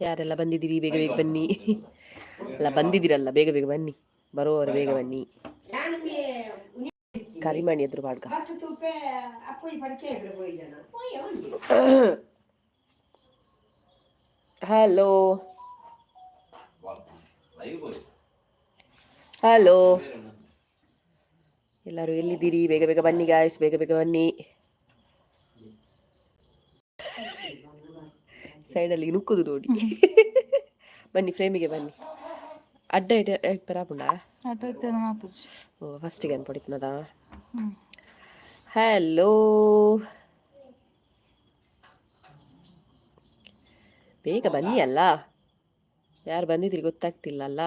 ಯಾರೆಲ್ಲ ಬಂದಿದ್ದೀರಿ, ಬೇಗ ಬೇಗ ಬನ್ನಿ. ಅಲ್ಲ, ಬಂದಿದ್ದೀರಲ್ಲ, ಬೇಗ ಬೇಗ ಬನ್ನಿ. ಬರುವವರು ಬೇಗ ಬನ್ನಿ. ಕರಿಮಣಿ ಎದುರು ಬಾಡ್ಗ. ಹಲೋ ಹಲೋ, ಎಲ್ಲರೂ ಎಲ್ಲಿದ್ದೀರಿ? ಬೇಗ ಬೇಗ ಬನ್ನಿ ಗಾಯ್ಸ್, ಬೇಗ ಬೇಗ ಬನ್ನಿ. ಸೈಡಲ್ಲಿ ನುಕ್ಕುದು ನೋಡಿ. ಬನ್ನಿ, ಫ್ರೇಮಿಗೆ ಬನ್ನಿ. ಅಡ್ಡ ಇಡ ಪರಾಪುಂಡ. ಓ, ಫಸ್ಟಿಗೆ ಅನ್ಪಡಿತ್ನದ. ಹಲೋ, ಬೇಗ ಬನ್ನಿ ಅಲ್ಲ. ಯಾರು ಬಂದಿದ್ದೀರಿ ಗೊತ್ತಾಗ್ತಿಲ್ಲ ಅಲ್ಲ,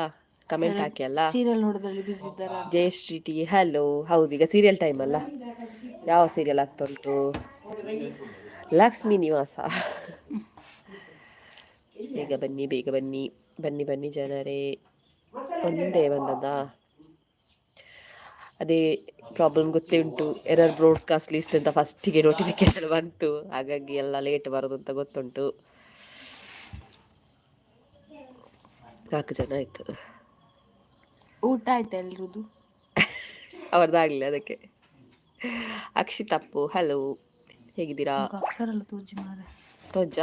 ಕಮೆಂಟ್ ಹಾಕಿ ಅಲ್ಲ. ಸೀರಿಯಲ್ ನೋಡೋದ್ರಲ್ಲಿ ಬಿಸಿ ಇದ್ದಾರ. Jayashree T, hello. ಹೌದು, ಈಗ ಸೀರಿಯಲ್ ಟೈಮ್ ಅಲ್ಲ. ಯಾವ ಸೀರಿಯಲ್ ಆಗ್ತಾ ಉಂಟು? ಲಕ್ಷ್ಮೀ ನಿವಾಸ. ಬೇಗ ಬನ್ನಿ, ಬೇಗ ಬನ್ನಿ, ಬನ್ನಿ ಬನ್ನಿ ಜನರೇ. ಒಂದೇ ಬಂದದ್ದಾ? ಅದೇ ಪ್ರಾಬ್ಲಮ್ ಗೊತ್ತೇ ಉಂಟು. ಎರರ್ ಬ್ರಾಡ್ಕಾಸ್ಟ್ ಲಿಸ್ಟ್ ಅಂತ ಫಸ್ಟಿಗೆ ನೋಟಿಫಿಕೇಶನ್ ಬಂತು. ಹಾಗಾಗಿ ಎಲ್ಲ ಲೇಟ್ ಬರೋದು ಅಂತ ಗೊತ್ತುಂಟು. ನಾಲ್ಕು ಜನ ಆಯ್ತು. ಊಟ ಆಯ್ತಾ ಎಲ್ರದ್ದು? ಅವ್ರದ್ದಾಗಲಿಲ್ಲ ಅದಕ್ಕೆ. ಅಕ್ಷಿತಪ್ಪು, ಹಲೋ, ಹೇಗಿದ್ದೀರಾ? ಅಕ್ಷರ ಎಲ್ಲ ತೋಜಿ ಮಾರೆ. ತೋಜ,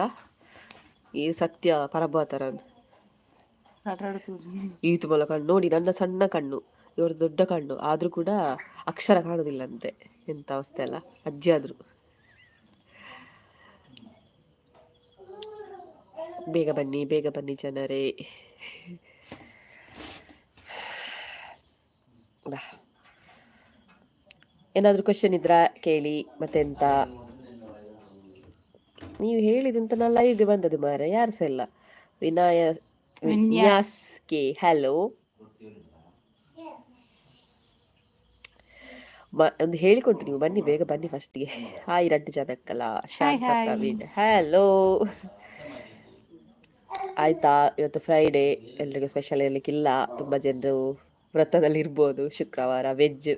ಈ ಸತ್ಯ ಪರಬಾತರ. ರಟಾಡ ತೋಜಿ. ಈ ತುಮಲ ಕಣ್ಣು ನೋಡಿ. ನನ್ನ ಸಣ್ಣ ಕಣ್ಣು, ಇವರು ದೊಡ್ಡ ಕಣ್ಣು, ಆದರೂ ಕೂಡ ಅಕ್ಷರ ಕಾಣುವುದಿಲ್ಲಂತೆ. ಎಂಥ ಅವಸ್ಥೆ ಅಲ್ಲ, ಅಜ್ಜಿ ಆದ್ರು. ಬೇಗ ಬನ್ನಿ, ಬೇಗ ಬನ್ನಿ ಜನರೇ. ಬಾ. ಏನಾದರೂ ಕ್ವಶನ್ ಇದ್ರಾ ಕೇಳಿ. ಮತ್ತೆಂತ ನೀವು ಹೇಳಿದಂತ ನಾನು ಲೈವ್ಗೆ ಬಂದದ್ದು ಮಾರ. ಯಾರು ಸಹ ಇಲ್ಲ. ವಿನಾಯ ವಿನ್ಯಾಸ್ ಕೆ, ಹಲೋ. ಒಂದು ಹೇಳಿಕೊಂಡು ನೀವು ಬನ್ನಿ, ಬೇಗ ಬನ್ನಿ ಫಸ್ಟ್ಗೆ. ಹಾಯ್ ರಡ್ಡು ಜನಕ್ಕಲ್ಲ. ಶಾಂತ ಪ್ರವೀಣ್, ಹಲೋ. ಆಯ್ತಾ? ಇವತ್ತು ಫ್ರೈಡೇ, ಎಲ್ರಿಗೂ ಸ್ಪೆಷಲ್ ಇರಲಿಕ್ಕಿಲ್ಲ. ತುಂಬ ಜನರು ವ್ರತದಲ್ಲಿ ಇರ್ಬೋದು. ಶುಕ್ರವಾರ ವೆಜ್.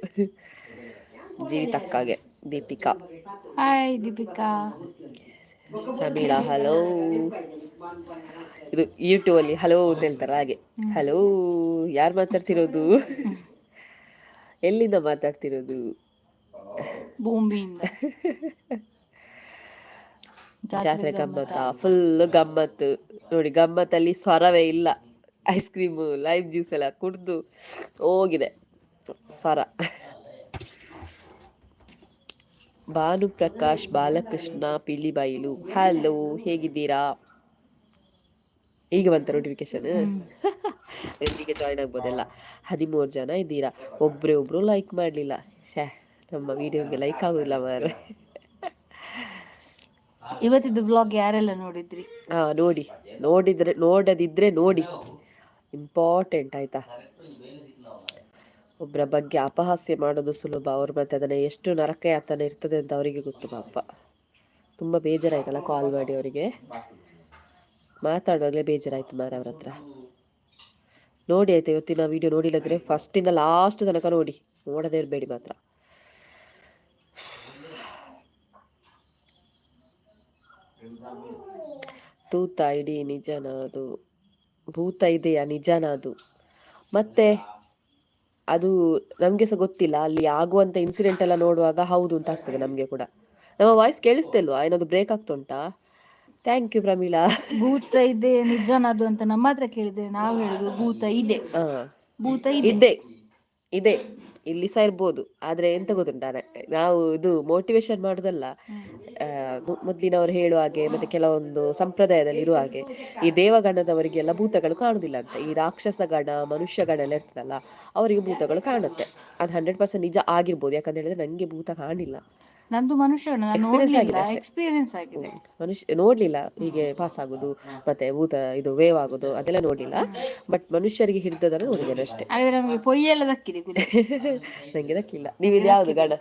ಜೀವಿತಕ್ಕಾಗೆ ದೀಪಿಕಾ. ಹಾಯ್ ದೀಪಿಕಾ. ಪ್ರಮೀಳಾ, ಹಲೋ. ಇದು ಯೂಟ್ಯೂಬಲ್ಲಿ ಹಲೋ ಅಂತ ಹೇಳ್ತಾರ ಹಾಗೆ. ಹಲೋ, ಯಾರು ಮಾತಾಡ್ತಿರೋದು? ಎಲ್ಲಿಂದ ಮಾತಾಡ್ತಿರೋದು? ಬಾಂಬೆಯಿಂದ. ಜಾತ್ರೆ ಗಮ್ಮತ್ತ? ಫುಲ್ ಗಮ್ಮತ್ತು ನೋಡಿ. ಗಮ್ಮತ್ತಲ್ಲಿ ಸ್ವರವೇ ಇಲ್ಲ. ಐಸ್ ಕ್ರೀಮು, ಲೈಮ್ ಜ್ಯೂಸ್ ಎಲ್ಲ ಕುಡಿದು ಹೋಗಿದೆ ಸ್ವರ. ಭಾನುಪ್ರಕಾಶ್ ಬಾಲಕೃಷ್ಣ ಪಿಲಿಬೈಲು, ಹಲೋ, ಹೇಗಿದ್ದೀರಾ? ಈಗ ಬಂತ ನೋಟಿಫಿಕೇಶನ್. ಈಗ ಜಾಯ್ನ್ ಆಗ್ಬೋದಲ್ಲ. 13 ಜನ ಇದ್ದೀರಾ. ಒಬ್ಬರೇ ಒಬ್ರು ಲೈಕ್ ಮಾಡಲಿಲ್ಲ. ಶ್ಯಾ, ನಮ್ಮ ವಿಡಿಯೋಗೆ ಲೈಕ್ ಆಗೋದಿಲ್ಲ ಮಾರ್ರೆ. ಇವತ್ತಿದ್ದು ಬ್ಲಾಗ್ ಯಾರೆಲ್ಲ ನೋಡಿದ್ರಿ? ಹಾ, ನೋಡಿ. ನೋಡಿದ್ರೆ, ನೋಡದಿದ್ರೆ ನೋಡಿ, ಇಂಪಾರ್ಟೆಂಟ್ ಆಯ್ತಾ? ಒಬ್ಬರ ಬಗ್ಗೆ ಅಪಹಾಸ್ಯ ಮಾಡೋದು ಸುಲಭ. ಅವ್ರು ಮತ್ತೆ ಅದನ್ನು ಎಷ್ಟು ನರಕ ಯಾತನೆ ಇರ್ತದೆ ಅಂತ ಅವರಿಗೆ ಗೊತ್ತು ಪಾಪ. ತುಂಬ ಬೇಜಾರಾಯ್ತಲ್ಲ ಕಾಲ್ ಮಾಡಿ ಅವರಿಗೆ ಮಾತಾಡುವಾಗಲೇ ಬೇಜಾರಾಯ್ತು ಮಾರ ಅವ್ರ ಹತ್ರ. ನೋಡಿ ಆಯ್ತಾ? ಇವತ್ತಿನ ವಿಡಿಯೋ ನೋಡಿಲ್ಲದ್ರೆ ಫಸ್ಟಿಂದ ಲಾಸ್ಟ್ ತನಕ ನೋಡಿ. ನೋಡದೇ ಇರಬೇಡಿ ಮಾತ್ರ. ತೂತ ಇಡೀ ನಿಜನಾ ಅದು? ಭೂತ ಇದೆಯಾ, ನಿಜನಾ ಅದು? ಮತ್ತೆ ಅದು ನಮಗೆ ಸಹ ಗೊತ್ತಿಲ್ಲ. ಅಲ್ಲಿ ಆಗುವಂಥ ಇನ್ಸಿಡೆಂಟ್ ಎಲ್ಲ ನೋಡುವಾಗ ಹೌದು ಅಂತ ಆಗ್ತದೆ ನಮಗೆ ಕೂಡ. ನಮ್ಮ ವಾಯ್ಸ್ ಕೇಳಿಸ್ತಿಲ್ವಾ? ಏನಾದ್ರು ಬ್ರೇಕ್ ಆಗ್ತಾ ಉಂಟಾ? Thank you Pramila. ಭೂತ ಇದೆ ನಿಜನದು ಅಂತ ನಮ್ಮ ಹತ್ರ ಕೇಳಿದ್ರೆ ನಾವು ಹೇಳುದು ಭೂತ ಇದೆ. ಭೂತ ಇದೆ. ಇದೆ ಇದೆ, ಇಲ್ಲಿ ಸಹ ಇರ್ಬೋದು. ಆದ್ರೆ ಎಂತ ಗೊತ್ತುಂಟಾ, ನಾವು ಇದು ಮೋಟಿವೇಶನ್ ಮಾಡುದಲ್ಲ. ಮೊದ್ಲಿನವರು ಹೇಳುವ ಹಾಗೆ, ಮತ್ತೆ ಕೆಲವೊಂದು ಸಂಪ್ರದಾಯದಲ್ಲಿ ಇರುವ ಹಾಗೆ, ಈ ದೇವಗಣದವರಿಗೆಲ್ಲ ಭೂತಗಳು ಕಾಣುದಿಲ್ಲ ಅಂತ. ಈ ರಾಕ್ಷಸ ಗಣ, ಮನುಷ್ಯ ಗಣ ಎಲ್ಲ ಇರ್ತದಲ್ಲ, ಅವರಿಗೆ ಭೂತಗಳು ಕಾಣುತ್ತೆ. ಅದು 100% ನಿಜ ಆಗಿರ್ಬೋದು. ಯಾಕಂತ ಹೇಳಿದ್ರೆ ನಂಗೆ ಭೂತ ಕಾಣಿಲ್ಲ. ನಂದು ಮನುಷ್ಯ, ನಾನು Experience ನೋಡ್ಲಿಲ್ಲ. ಆಗಿದೆ ಅಷ್ಟೇ. ಎಕ್ಸ್ಪೀರಿಯನ್ಸ್ ಆಗಿದೆ. ಮನುಷ್ಯ ನೋಡ್ಲಿಲ್ಲ. ಹೀಗೆ ಪಾಸ್ ಆಗುದು, ಮತ್ತೆ ಭೂತ ಇದು ವೇವ್ ಆಗುದು, ಅದೆಲ್ಲ ನೋಡ್ಲಿಲ್ಲ. ಬಟ್ ಮನುಷ್ಯರಿಗೆ ಹಿಡಿದದನ್ನು ನೋಡಿದ್ದೇನೆ ಅಷ್ಟೇ. ಹಾಗಾದ್ರೆ ನಮಗೆ ಪೊಯ್ಯೆಲ್ಲ ದಕ್ಕಿದೆ ಗುಲಿ. ನಂಗೆ ದಕ್ಕಿಲ್ಲ. ನೀವು ಇದು ಯಾವುದು ಗಣ?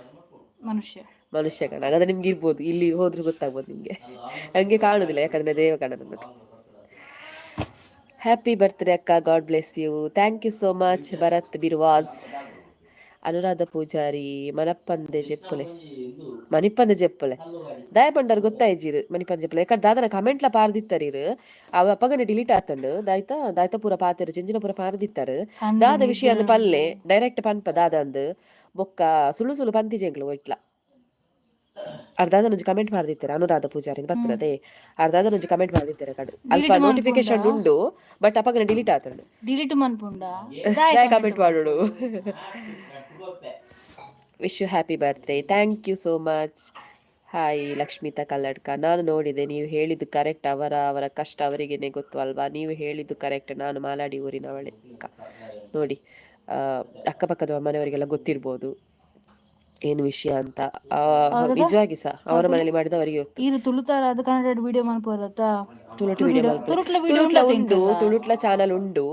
ಮನುಷ್ಯ. ಮನುಷ್ಯ ಗಣ. ಹಾಗಾದ್ರೆ ನಿಮ್ಗೆ ಇರ್ಬೋದು. ಇಲ್ಲಿ ಹೋದ್ರೆ ಗೊತ್ತಾಗ್ಬೋದು ನಿಮ್ಗೆ. ಹಂಗೆ ಕಾಣುದಿಲ್ಲ, ಯಾಕಂದ್ರೆ ದೇವಗಣ ನನ್ನದು. ಹ್ಯಾಪಿ ಬರ್ತ್ಡೇ ಅಕ್ಕ, God bless you. Thank you so much Bharat Birwas. Anuradha Pujari, ಮನಪ್ಪಂದೆ ಜೆಪ್ಪುಲೆ, ಮನಿಪ್ಪಂದೆ ಜೆಪ್ಪುಲೆ. ದಾಯ ಪಂಡರ್ ಗೊತ್ತಾಯ್ಜಿರು ಮನಿಪಂದೆ ಜೆಪ್ಪುಲೆ. ಯಾಕಂದ್ರೆ ದಾದನ ಕಮೆಂಟ್ಲ ಪಾರ್ದಿತ್ತರೀರು, ಅವ ಅಪ್ಪಗನೆ ಡಿಲೀಟ್ ಆತಂಡು. ದಾಯ್ತ ದಾಯ್ತ ಪೂರ ಪಾತೆರು ಚೆಂಜಿನ ಪೂರ ಪಾರ್ದಿತ್ತಾರು. ದಾದ ವಿಷಯ ಅಂದ್ ಪಲ್ಲೆ, ಡೈರೆಕ್ಟ್ ಪನ್ಪ ದಾದ ಅಂದ್. ಬೊಕ್ಕ ಸುಳ್ಳು ಸುಳ್ಳು ಪಂತಿಜೆಂಕ್ಲು ಒಯ್ಟ್ಲ. ಅರ್ಧಾದನೊಂಜಿ ಕಮೆಂಟ್ ಮಾಡ್ದಿತ್ತೆರ್ ಅನುರಾಧ ಪೂಜಾರಿ ಬರ್ತದೆ. ಅರ್ಧಾದನೊಂಜಿ ಕಮೆಂಟ್ ಮಾಡ್ದಿತ್ತೆರ್ ಕಡು ಅಲ್ಪ ನೋಟಿಫಿಕೇಶನ್ ಉಂಡು, ಬಟ್ ಅಪಗನೆ ಡಿಲೀಟ್ ಆತುಂಡು. ಡಿಲೀಟ್ ಮನ್ಪುಂಡ? ದಾಯ ಕಮೆಂಟ್ ಮಾಡೋಡು? Wish you happy birthday. Thank you so much. Hi Lakshmitha Kalladka. ನಾನು ನೋಡಿದೆ, ನೀವು ಹೇಳಿದ್ದು ಕರೆಕ್ಟ್. ಅವರ ಅವರ ಕಷ್ಟ ಅವರಿಗೇನೆ ಗೊತ್ತು ಅಲ್ವಾ? ನೀವು ಹೇಳಿದ್ದು ಕರೆಕ್ಟ್. ನಾನು ಮಾಲಾಡಿ ಊರಿನವಳೆ ಅಕ್ಕ. ನೋಡಿ, ಅಕ್ಕಪಕ್ಕದ ಮನೆಯವರಿಗೆಲ್ಲ ಗೊತ್ತಿರ್ಬೋದು ಏನು ವಿಷಯ ಅಂತ. ನಿಜವಾಗಿ ಸಹ ಅವರ ಮನೇಲಿ ಮಾಡಿದ ಅವರಿಗೆ ಗೊತ್ತು. ಈರು ತುಳುತಾರ ಅದು ಕನ್ನಡ ವಿಡಿಯೋ ಮನ್ಪುರತ್ತ? ತುಳುಟು ವಿಡಿಯೋ. ತುಳುಟ್ಲ ವಿಡಿಯೋ. ತುಳುಟ್ಲ ಉಂಡು, ತುಳುಟ್ಲ ಚಾನಲ್ ಉಂಡು.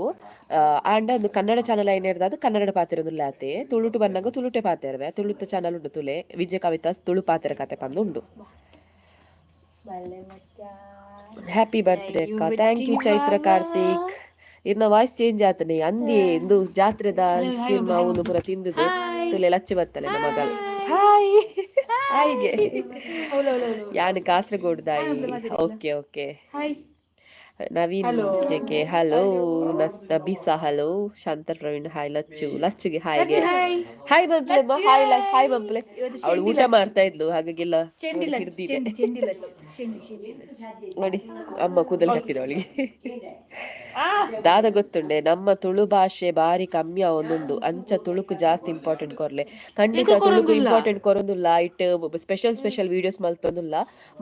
ಆಂಡ ಅದು ಕನ್ನಡ ಚಾನಲ್ ಐನೇರ್ದಾದ ಕನ್ನಡ ಪಾತೆರೊಂದು ಆತೆ. ತುಳುಟು ಬಂದಾಗ ತುಳುಟೆ ಪಾತೆರ್ವೆ. ತುಳುತ ಚಾನಲ್ ಉಂಡು ತುಲೆ, ವಿಜಯ ಕವಿತಾಸ್ ತುಳು ಪಾತೆರ ಕತೆ ಪಂದು ಉಂಡು. ಹ್ಯಾಪಿ ಬರ್ತ್ಡೇ ಅಕ್ಕ. Thank you Chaitra Karthik. ಇರ್ನ ವಾಯ್ಸ್ ಚೇಂಜ್ ಆತನೆ ಅಂದಿ ಇಂದು ಜಾತ್ರೆದ ಐಸ್ ಕ್ರೀಮ್ ಅವನು ಪೂರ ತಿಂದುದು. ತುಲೆ ಲಚ್ಚು ಬತ್ತಲೆ ಮಗಲ್. ಹಾಯ್ ಹಾಯ್ಗೆ. ಯಾನ್ ಕಾಸರಗೋಡ್ದಾಯಿ. Okay okay. Hi. Naveen JK hello. Nabisa hello. Shanta Praveen hi. Lachchu, ಲಚ್ಚುಗೆ ಹಾಯ್ಗೆ. ಹಾಯ್ ಬಂಪ್ಲೆ, ಹಾಯ್ ಹಾಯ್ ಬಂಪ್ಲೆ. ಅವಳು ಊಟ ಮಾಡ್ತಾ ಇದ್ಲು, ಹಾಗಾಗೆಲ್ಲ ಚೆಂಡಿ ಲಚ್ಚು. ಹಿಡ್ದಿದೆ. ಚೆಂಡಿ ಚೆಂಡಿ ಲಚ್ಚು, ಚೆಂಡಿ ಚೆಂಡಿ ಲಚ್ಚು. ನೋಡಿ, ಅಮ್ಮ ಕೂದಲು ಹಾಕಿದ ಅವಳಿಗೆ. ದಾದ ಗೊತ್ತುಂಡೆ, ನಮ್ಮ ತುಳು ಭಾಷೆ ಬಾರಿ ಕಮ್ಮಿ ಒಂದುಂಡು. ಅಂಚ ತುಳುಕು ಜಾಸ್ತಿ ಇಂಪಾರ್ಟೆಂಟ್ ಕೊರ್ಲೆ. ಖಂಡಿತ ತುಳುಕು ಇಂಪಾರ್ಟೆಂಟ್ ಕೊರೊಂದುಲ್ಲ. ಇಟ್ ಸ್ಪೆಷಲ್ ಸ್ಪೆಷಲ್ ವೀಡಿಯೋಸ್ ಮಲ್ತೊಂದುಲ್ಲ.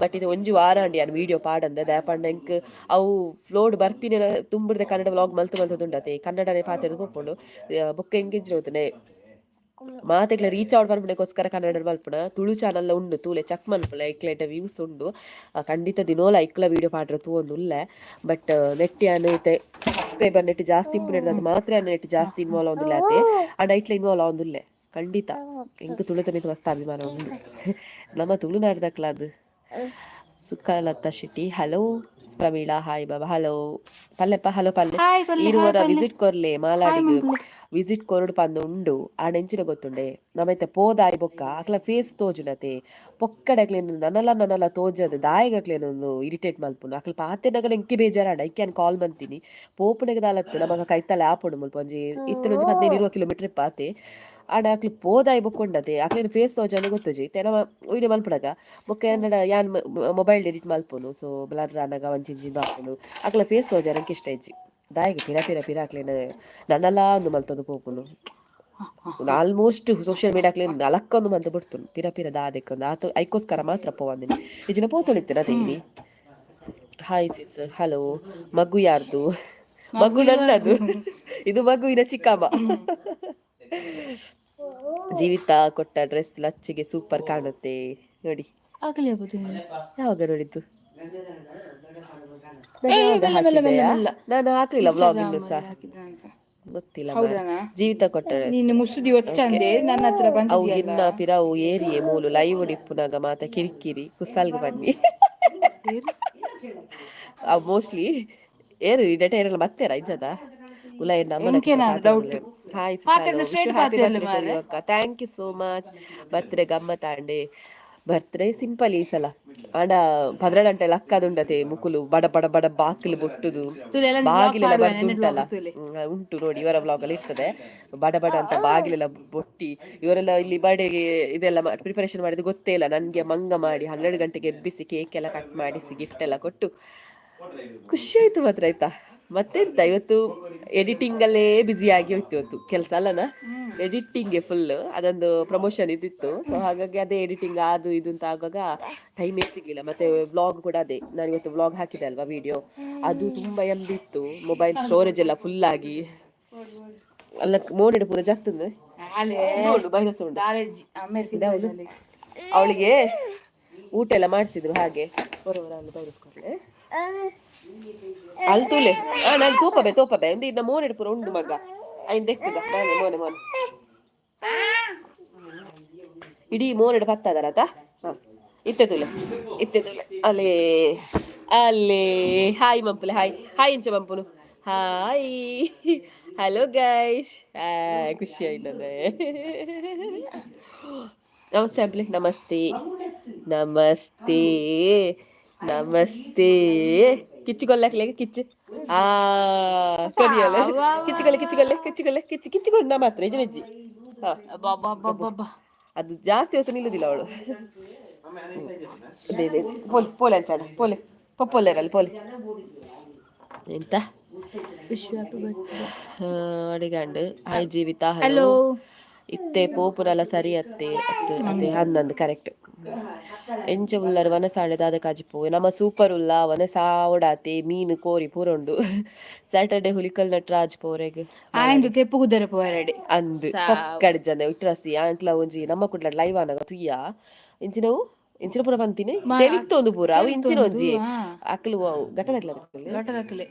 ಬಟ್ ಇದು ಒಂಜಿ ವಾರ ಅಂಡಿ ಯಾನ್ ವೀಡಿಯೋ ಪಾಡಂದೆ. ದಾಯೆಪಂಡ ಎಂಕ್ ಅವು ಫ್ಲೋಡ್ ಬರ್ಪಿನ ತುಂಬುರ್ದೆ ಕನ್ನಡ ವ್ಲಾಗ್ ಮಲ್ತು ಮಲ್ತದುಂಡತೆ, ಕನ್ನಡನೇ ಪಾತೆರ್ದು ಪೋಪುಂಡು. ಬೊಕ್ಕ ಎಂಗೇಜ್ ಹೋತನೆ ಮಾತೆಗ್ಲ ರೀಚ್ ಔಟ್ ಪನ್ಪುನೆಗೋಸ್ಕರ ಕನ್ನಡ ಮಲ್ಪುನ. ತುಳು ಚಾನಲ್ ಉಂಡು, ತೂಲೆ, ಚೆಕ್ ಮನ್ಪುಲೆ. ಐಕ್ಲೇಟ ವ್ಯೂಸ್ ಉಂಡು. ಖಂಡಿತ ದಿನೋಲ ಐಕ್ಲ ವೀಡಿಯೋ ಪಾಡ್ರೆ ತೂವೊಂದುಲ್ಲೆ. ಬಟ್ ನೆಟ್ ಯಾನ್ ಇತ್ತೆ ಸಬ್ಸ್ಕ್ರೈಬರ್ ನೆಟ್ ಜಾಸ್ತಿ ಇಪ್ಪುನೆರ್ದ್ ಅದು ಮಾತ್ರ ಯಾನ್ ನೆಟ್ ಜಾಸ್ತಿ ಇನ್ವಾಲ್ವ್ ಆವೊಂದುಲ್ಲೆ ಆತೆ. ಅಂಡ ಐಟ್ಲ ಇನ್ವಾಲ್ವ್ ಆವೊಂದುಲ್ಲೆ. ಖಂಡಿತ ಎಂಕ್ ತುಳುತ ಮಿತ್ತ್ ಮಸ್ತ್ ಅಭಿಮಾನ ಉಂಡು. ನಮ್ಮ ತುಳುನಾಡ್ದಕ್ಲ ಅದು. ಸುಖಲತಾ ಶೆಟ್ಟಿ ಹಲೋ. ಪ್ರಮೀಳಾ ಹಾಯ್. ಬಾಬಾ ಹಲೋ. ಪಲ್ಲೆಪ್ಪ ಹಲೋ ಪಲ್ಲೆ. ಹಾಯ್ ಪಲ್ಲೆ. ಇರುವರ ವಿಸಿಟ್ ಕೊರ್ಲೆ ಮಾಲಾಡಿಗ್. ವಿಸಿಟ್ ಕೊರಡು ಪಂದ್ ಉಂಡು. ಆಂಡ ಎಂಚಿನ ಗೊತ್ತುಂಡೆ, ನಮೈತೆ ಪೋದಾಯಿ ಬೊಕ್ಕ ಅಕ್ಲ ಫೇಸ್ ತೋಜುನತೆ. ಪೊಕ್ಕಡೆ ಅಕ್ಲೆನ್ ನನಲ ನನಲ ತೋಜದ್ ದಾಯೆಗ್ ಅಕ್ಲೆನ್ ಒಂದು ಇರಿಟೇಟ್ ಮಲ್ಪುನು? ಅಕ್ಲ ಪಾತೆರ್ನಗ ಎಂಕೆ ಬೇಜಾರಾಂಡ. ಐಕೆ ಯಾನ್ ಕಾಲ್ ಮಂತೀನಿ. ಪೋಪುನೆಗ್ ದಾಲತ್ತು, ನಮಗ ಕೈತಲೆ ಆಪುಂಡು. ಮುಲ್ಪ ಒಂಜಿ ಇತ್ತಿನ ಒಂಜಿ 15-20 ಕಿಲೋಮೀಟರ್ ಇಪ್ಪಾತೆ. ಆಂಡ ಅಕ್ಲು ಪೋದಾಯಿ ಬೊಕ್ಕ ಉಂಡತೆ, ಅಕ್ಲೆನ ಫೇಸ್ ತೋಜಂದೆ ಗೊತ್ತುಜಿ. ಇತ್ತೆ ನಮ ವೀಡಿಯೋ ಮಲ್ಪುನಗ ಬೊಕ್ಕ ಎನ್ನಡ ಯಾನ್ ಮೊಬೈಲ್ ಎಡಿಟ್ ಮಲ್ಪುನು. ಸೊ ಬ್ಲರ್ ಆನಗ ಒಂಜಿಂಚಿ ಆಪುಂಡು. ಅಕ್ಲ ಫೇಸ್ ತೋಜಾರ ಎಂಕ್ ಇಷ್ಟ ಇಜ್ಜಿ. ದಾಯೆಗ್ ಪಿರ ಪಿರ ಪಿರ ಅಕ್ಲೆನ ನನಲ ಒಂದು ಮಲ್ತೊಂದು ಪೋಪುನು? ಆಲ್ಮೋಸ್ಟ್ ಸೋಷಿಯಲ್ ಮೀಡಿಯಾ ಅಕ್ಲೆನ್ ಅಲಕ್ಕೊಂದು ಮಂತ್ ಬಿಡ್ತುನು. ಪಿರ ಪಿರ ದಾದೆಕ್ಕೊಂದು ಆತ ಐಕೋಸ್ಕರ ಮಾತ್ರ ಪೋವಂದಿನಿ. ಇಜಿನ ಪೋತೊಳಿತ್ತೇನೆ ಅದೇ ಇನಿ. Hi sis hello. ಮಗು ಯಾರ್ದು? ಮಗು ನನ್ನದು. ಇದು ಮಗುವಿನ ಚಿಕ್ಕಮ್ಮ. ಜೀವಿತ ಕೊಟ್ಟ ಡ್ರೆಸ್ ಲಚ್ಚಿಗೆ ಸೂಪರ್ ಕಾಣುತ್ತೆ ನೋಡಿ. ಆಗಲಿ ಆಗುದು. ಯಾವಾಗ ನೋಡಿದ್ದು? ನಾನು ಏ, ಯಾವಾಗ ಮೆಲ್ಲ, ಮೆಲ್ಲ, ಹಾಕಿದೆಯಾ? ಮೆಲ್ಲ. ನಾನು ಹಾಕ್ಲಿಲ್ಲ ವ್ಲಾಗ್ ಇನ್ನು ಸಹ. ಹಾಕಿದ್ನಂತ. ಗೊತ್ತಿಲ್ಲ. ಹೌದನಾ? ಜೀವಿತ ಕೊಟ್ಟ dress. ನೀನು ಮುಸುಡಿ ಒಚ್ಚಂದೆ ನನ್ನ ಹತ್ರ ಅವು ಬಂದಿದ್ಯಲ್ಲ. ಇನ್ನ ಪಿರವು ಏರಿಯೆ ಮೂಲು ಲೈವ್ ಇಪ್ಪುನಾಗ ಮಾತ ಕಿರಿಕಿರಿ. ಕುಸಾಲ್ಗ್ ಬನ್ನಿ. ಅವು ಮೋಸ್ಟ್ಲಿ ಏರು ಈ ಡೇಟಾ ಏರಲ್ಲ ಮತ್ತೇರ ಇಜ್ಜದ ಉಲ ನಮ್ಮನ. ಎಂಕೇನಾ doubt. Hi. ಪಾತೆರ್ನ straight ಪಾತೆರ್ಲೆ ಮಾರ್ರೆ. Thank you so much. Birthday ಗಮ್ಮತ್ ಆಂಡೆ. ಬರ್ತ್ಡೇ ಸಿಂಪಲ್ ಈ ಸಲ. ಆಂಡ 12 ಗಂಟೆ ಲಕ್ಕದುಂಡತೆ ಮುಕುಲು ಬಡ ಬಡ ಬಡ ಬಾಕಿಲು ಬೊಟ್ಟುದು ತುಲೆ ಎಲ್ಲ ಬಾಗಿಲೆಲ್ಲ vlog ಮಾಡುವ, ಬರ್ದುಂಟಲ್ಲ. ನೆನ್ನೆ vlog ತುಲೆ. ಉಂಟು ನೋಡಿ, ಇವರ ವ್ಲಾಗ್ ಅಲ್ಲಿ ಇರ್ತದೆ. ಬಡ ಬಡ ಅಂತ ಬಾಗಿಲೆಲ್ಲ ಬೊಟ್ಟಿ, ಇವರೆಲ್ಲ ಇಲ್ಲಿ ಬರ್ಡೇಗೆ ಇದೆಲ್ಲ ಪ್ರಿಪರೇಷನ್ ಮಾಡಿದ್ದು ಗೊತ್ತೇ ಇಲ್ಲ ನನ್ಗೆ. ಮಂಗ ಮಾಡಿ 12 ಗಂಟೆಗೆ ಎಬ್ಬಿಸಿ, ಕೇಕ್ ಎಲ್ಲ ಕಟ್ ಮಾಡಿಸಿ, ಗಿಫ್ಟ್ ಎಲ್ಲ ಕೊಟ್ಟು ಖುಷಿ ಆಯ್ತು ಮಾತ್ರ. ಆಯ್ತಾ, ಮತ್ತೆಂತ, ಇವತ್ತು ಎಡಿಟಿಂಗ್ ಅಲ್ಲೇ ಬ್ಯುಸಿ ಆಗಿ ಹೋಯ್ತು ಇವತ್ತು ಕೆಲಸ ಅಲ್ಲನ. ಎಡಿಟಿಂಗ್ಗೆ ಫುಲ್. ಅದೊಂದು ಪ್ರಮೋಷನ್ ಇದ್ದಿತ್ತು. ಸೊ ಹಾಗಾಗಿ ಅದೇ ಎಡಿಟಿಂಗ್ ಅದು ಇದು ಅಂತ ಆಗುವಾಗ ಟೈಮೇ ಸಿಗ್ಲಿಲ್ಲ. ಮತ್ತೆ ವ್ಲಾಗ್ ಕೂಡ ಅದೇ. ನಾನು ಇವತ್ತು ವ್ಲಾಗ್ ಹಾಕಿದೆ ಅಲ್ವಾ ವಿಡಿಯೋ, ಅದು ತುಂಬಾ ಎಂಬಿ ಇತ್ತು. ಮೊಬೈಲ್ ಸ್ಟೋರೇಜ್ ಎಲ್ಲ ಫುಲ್ ಆಗಿ ಅಲ್ಲ ಮೋನೆಡ್ ಪೂರ ಜಾಗ್ತದೆ. ಆಲೆ. ಉಂಟು, ಬೈರಸ ಉಂಟು. ದಾಲೆ ಅಮೇರಿಕದಲ್ಲಿ. ಅವಳಿಗೆ ಊಟ ಎಲ್ಲ ಮಾಡಿಸಿದ್ರು. ಹಾಗೆ ಬರೋವರ ಅಲ್ಲಿ ಬೈರಸ್ ಕೊಡ್ಲೆ ಅಲ್ಲಿ ತೂಲೆ. ಆ ನಾನು ತೂಪಬೆ ತೂಪಬೆ ಒಂದು ಇನ್ನ ಮೋನೆಡ್ ಪೂರ ಉಂಡು ಮಗ. ಐನ್ ದೆಕ್ಕುದ ಮೋನೆ ಮೋನೆ ಮೋನೆ ಇಡೀ ಮೋನೆಡ್ ಪತ್ತದರ ಆತ. ಹಾ, ಇತ್ತೆ ತೂಲೆ, ಇತ್ತೆ ತೂಲೆ. ಅಲ್ಲೇ ಅಲ್ಲೇ. ಹಾಯ್ ಮಂಪುಲೆ, ಹಾಯ್ ಹಾಯ್. ಇಂಚ ಮಂಪುನು. Hi, hello guys. ಖುಷಿ ಆಯ್ತದೆ. ನಮಸ್ತೆ ಅಂಪ್ಲಿ. ನಮಸ್ತೆ, ನಮಸ್ತೆ, ನಮಸ್ತೆ. ಕಿಚ್ಚು ಕೊಲ್ಲಕ್ಲೆ ಕಿಚ್ಚು. ಆ ಕರಿಯಲ್ಲ. ಕಿಚ್ಚುಕೊಲ್ಲೆ, ಕಿಚ್ಚುಕೊಲ್ಲೆ, ಕಿಚ್ಚುಕೊಲ್ಲೆ, ಕಿಚ್ಚು ಕಿಚ್ಚುಕೊಂಡ ಮಾತ್ರ ನಿಜ ನಿಜ್ಜಿ. ಹಾ. ಅಬ್ಬಬ್ಬಬ್ಬಬ್ಬ. ಅದು ಜಾಸ್ತಿ ಹೊತ್ತು ನಿಲ್ಲುದಿಲ್ಲ ಅವಳು. ಅದೇ ಅದೇ, ಪೋಲೆ ಪೋಲೆ ಅಂಚಾಡ ಪೋಲೆ ಪಪ್ಪೊಲ್ಲೆರಲ್ಲಿ ಪೋಲೆ ಎಂತ? Wish you happy birthday. ಅಡಿಗಂಡು. Hi Jeevitha, hello. ಹಲೋ. ಇತ್ತೆ ಪೋಪುನಲ ಸರಿ ಅತ್ತೆ ಅತ್ತೆ ಅದೇ ಹನ್ನೊಂದು ಕರೆಕ್ಟ್. ಎಂಚ ಉಲ್ಲರ್ ವನಸಾಂಡೆ ದಾದ ಕಾಜಿಪು? ನಮ್ಮ ಸೂಪರ್ ಉಲ್ಲ. ವನಸಾವಡಾತೆ ಮೀನು ಕೋರಿ ಪೂರ ಉಂಡು. ಸ್ಯಾಟರ್ಡೆ ಹುಲಿಕಲ್ ನಟರಾಜ್ ಪೋರೆಗ್. ಆಂಡ್ ತೆಪ್ಪು ಕುದರೆ ಪೋರಡೆ. ಅಂದ್ ಪೊಕ್ಕಡ್ ಜನ ಇಟ್ರಾಸಿ ಆಂಕ್ಲ ಒಂಜಿ ನಮ್ಮ ಕುಡ್ಲ ಲೈವ್ ಆನಗ ತುಯ್ಯ ಇಂಚಿನವು ಇಂಚಿನ ಪೂರ ಪಂತಿನಿ ತೆಲಿತ್ತೊಂದು ಪೂರ ಅವು ಇಂಚಿನ ಒಂಜಿ ಅಕ್ಲು ಅವು ಘಟದಕ್ಲ. ಘಟದಕ್ಲೆ.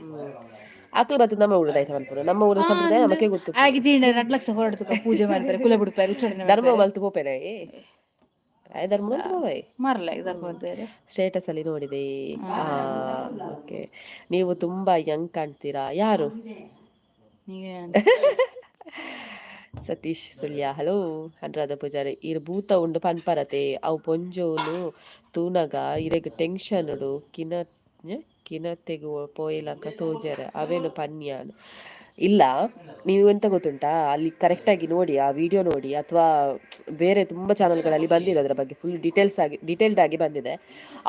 ಅಕ್ಲು ಬತ್ತು ನಮ್ಮ ಊರದ ಆಯ್ತಾ ಪನ್ಪುನ. ನಮ್ಮ ಊರದ ಸಂಪ್ರದಾಯ ನಮಕ್ಕೆ ಗೊತ್ತು. ಆಗಿ ತಿಂಡ 2 ಲಕ್ಷ ಹೊರಡ್ತಕ ಪೂಜೆ ಮಾಡ್ತಾರೆ, ಕುಲ ಬಿಡ್ತಾರೆ, ಉಚ್ಚಾಟನೆ. ಧರ್ಮ ಮಲ್ತು ಪೋಪೆನೆ ಆಯ್ ಧರ್ಮ ಮಲ್ತು ಪೋವೈ. ಮಾರಲ್ಲ ಧರ್ಮ ಅಂತಾರೆ. ಸ್ಟೇಟಸ್ ಅಲ್ಲಿ ನೋಡಿದೆ. ಓಕೆ, ನೀವು ತುಂಬಾ ಯಂಗ್ ಕಾಣ್ತೀರಾ. ಯಾರು? ನೀವೇ. ಸತೀಶ್ ಸುಳ್ಯ, ಹಲೋ. ಅನುರಾಧ ಪೂಜಾರಿ, ಇರ್ ಭೂತ ಉಂಡು ಪನ್ಪರತೆ. ಅವು ಪೊಂಜೋನು ತೂನಗ ಇರೆಗ್ ಟೆನ್ಷನ್ ಕಿನ ಕಿನತೆಗು ಪೋಯಿಲಕ್ಕ ತೋಜರೆ ಅವೇನು ಪನ್ಯಾನ್ ಇಲ್ಲ. ನೀವು ಎಂತ ಗೊತ್ತುಂಟಾ, ಅಲ್ಲಿ ಕರೆಕ್ಟಾಗಿ ನೋಡಿ, ಆ ವಿಡಿಯೋ ನೋಡಿ ಅಥವಾ ಬೇರೆ ತುಂಬ ಚಾನಲ್ಗಳಲ್ಲಿ ಬಂದಿದೆ. ಅದರ ಬಗ್ಗೆ ಫುಲ್ ಡೀಟೇಲ್ಸ್ ಆಗಿ, ಡೀಟೇಲ್ಡ್ ಆಗಿ ಬಂದಿದೆ.